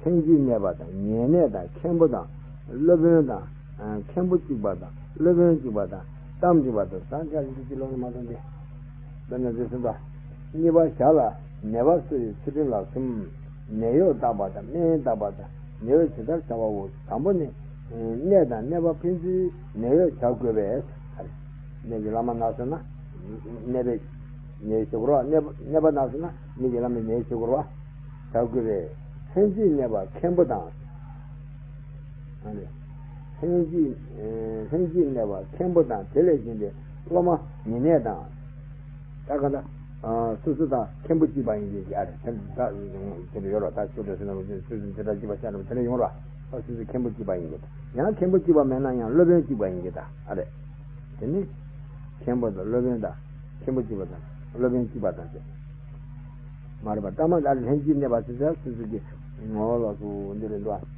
ལྷན་ཅིག་གནས་པ་དང་ཉེ་གནས་དང་མཁན་པོ་དང་སློབ་དཔོན་དང་། མཁན་པོ་གཅིག་པ་དང་སློབ་དཔོན་གཅིག་པ་དང་གཏམ་གཅིག་པ་དང་ཟབ་ཆ་ལ་འདི་གཅིག་ལོག་ནས་མ་གཏོང་སྟེ། དཔེར་ན་འདི་གསུངས་པ། གཉིས་པ་ཞར་ལ་ནད་པ་གསོ་བའི་ཚུལ་ཁྲིམས་ལ་གསུམ། ནད་གཡོག་བརྟག་པ་དང་སྨན་བརྟག་པ་དང་ནད་གཡོག་ཇི་ལྟར་བྱ་བའོ། དང་པོ་ནི། གནས་དང་གནས་པ་ཕན་ཚུན་ནད་གཡོག་བྱ་དགོས་པས། གནས་ཀྱི་བླ་མ་ན་སོང་ན། གནས་པའི་ནད་གཡོག་བྱེད་དགོས་རེད་བ། གནས་པ་གནས་པ་ན་སོང་ན་གནས་ཀྱི་བླ་མའི་ནད་གཡོག་བྱེད་དགོས་རེད་བ། བྱ་དགོས་པས། ལྷན་ཅིག་གནས་པ་མཁན་པོ་དང་། ལྷན་ཅིག་ལྷན་ཅིག་གནས་པ་མཁན་པོ་དང་དེ་ལས་གཞན་པའི་སློབ་མ་ཉེ་གནས་དང་། ད་ག་ད། སོ་སོ་དང་མཁན་པོ་གཅིག་པ་ཡིན་གྱི་ཨ་རེ། དེ་འདྲ་ཡོད་ར། ད་ཆོས་སྒྲོན་ཟེར་ན་སོ་སོ་དེ་འདྲ་གཅིག་པ་ཤ་འདྲ་དེ་འདྲ་ཡོང་ར། ཨ་སོ་སོ་མཁན་པོ་གཅིག་པ་ཡིན་གྱི། ཡང་མཁན་པོ་གཅིག་པ་མེད་ན་ཡང་སློབ་དཔོན་གཅིག་པ་ཡིན་གྱི་ད་ཨ་རེ། དེ་ནི་མཁན་པོ་དང་སློབ་དཔོན་དང་། མཁན་པོ་གཅིག་པ་དང་སློབ་དཔོན་གཅིག་པ་དང་བཅས། མ་རེད་པ། ལྟ་མ་ལ་ལྷན་ཅིག་གནས་པ་ཟེར་ཚེ་སོ་སོ་གི་ངོ་བོ་ལ་སོགས་འདི་རེད་འདུག་ཨ།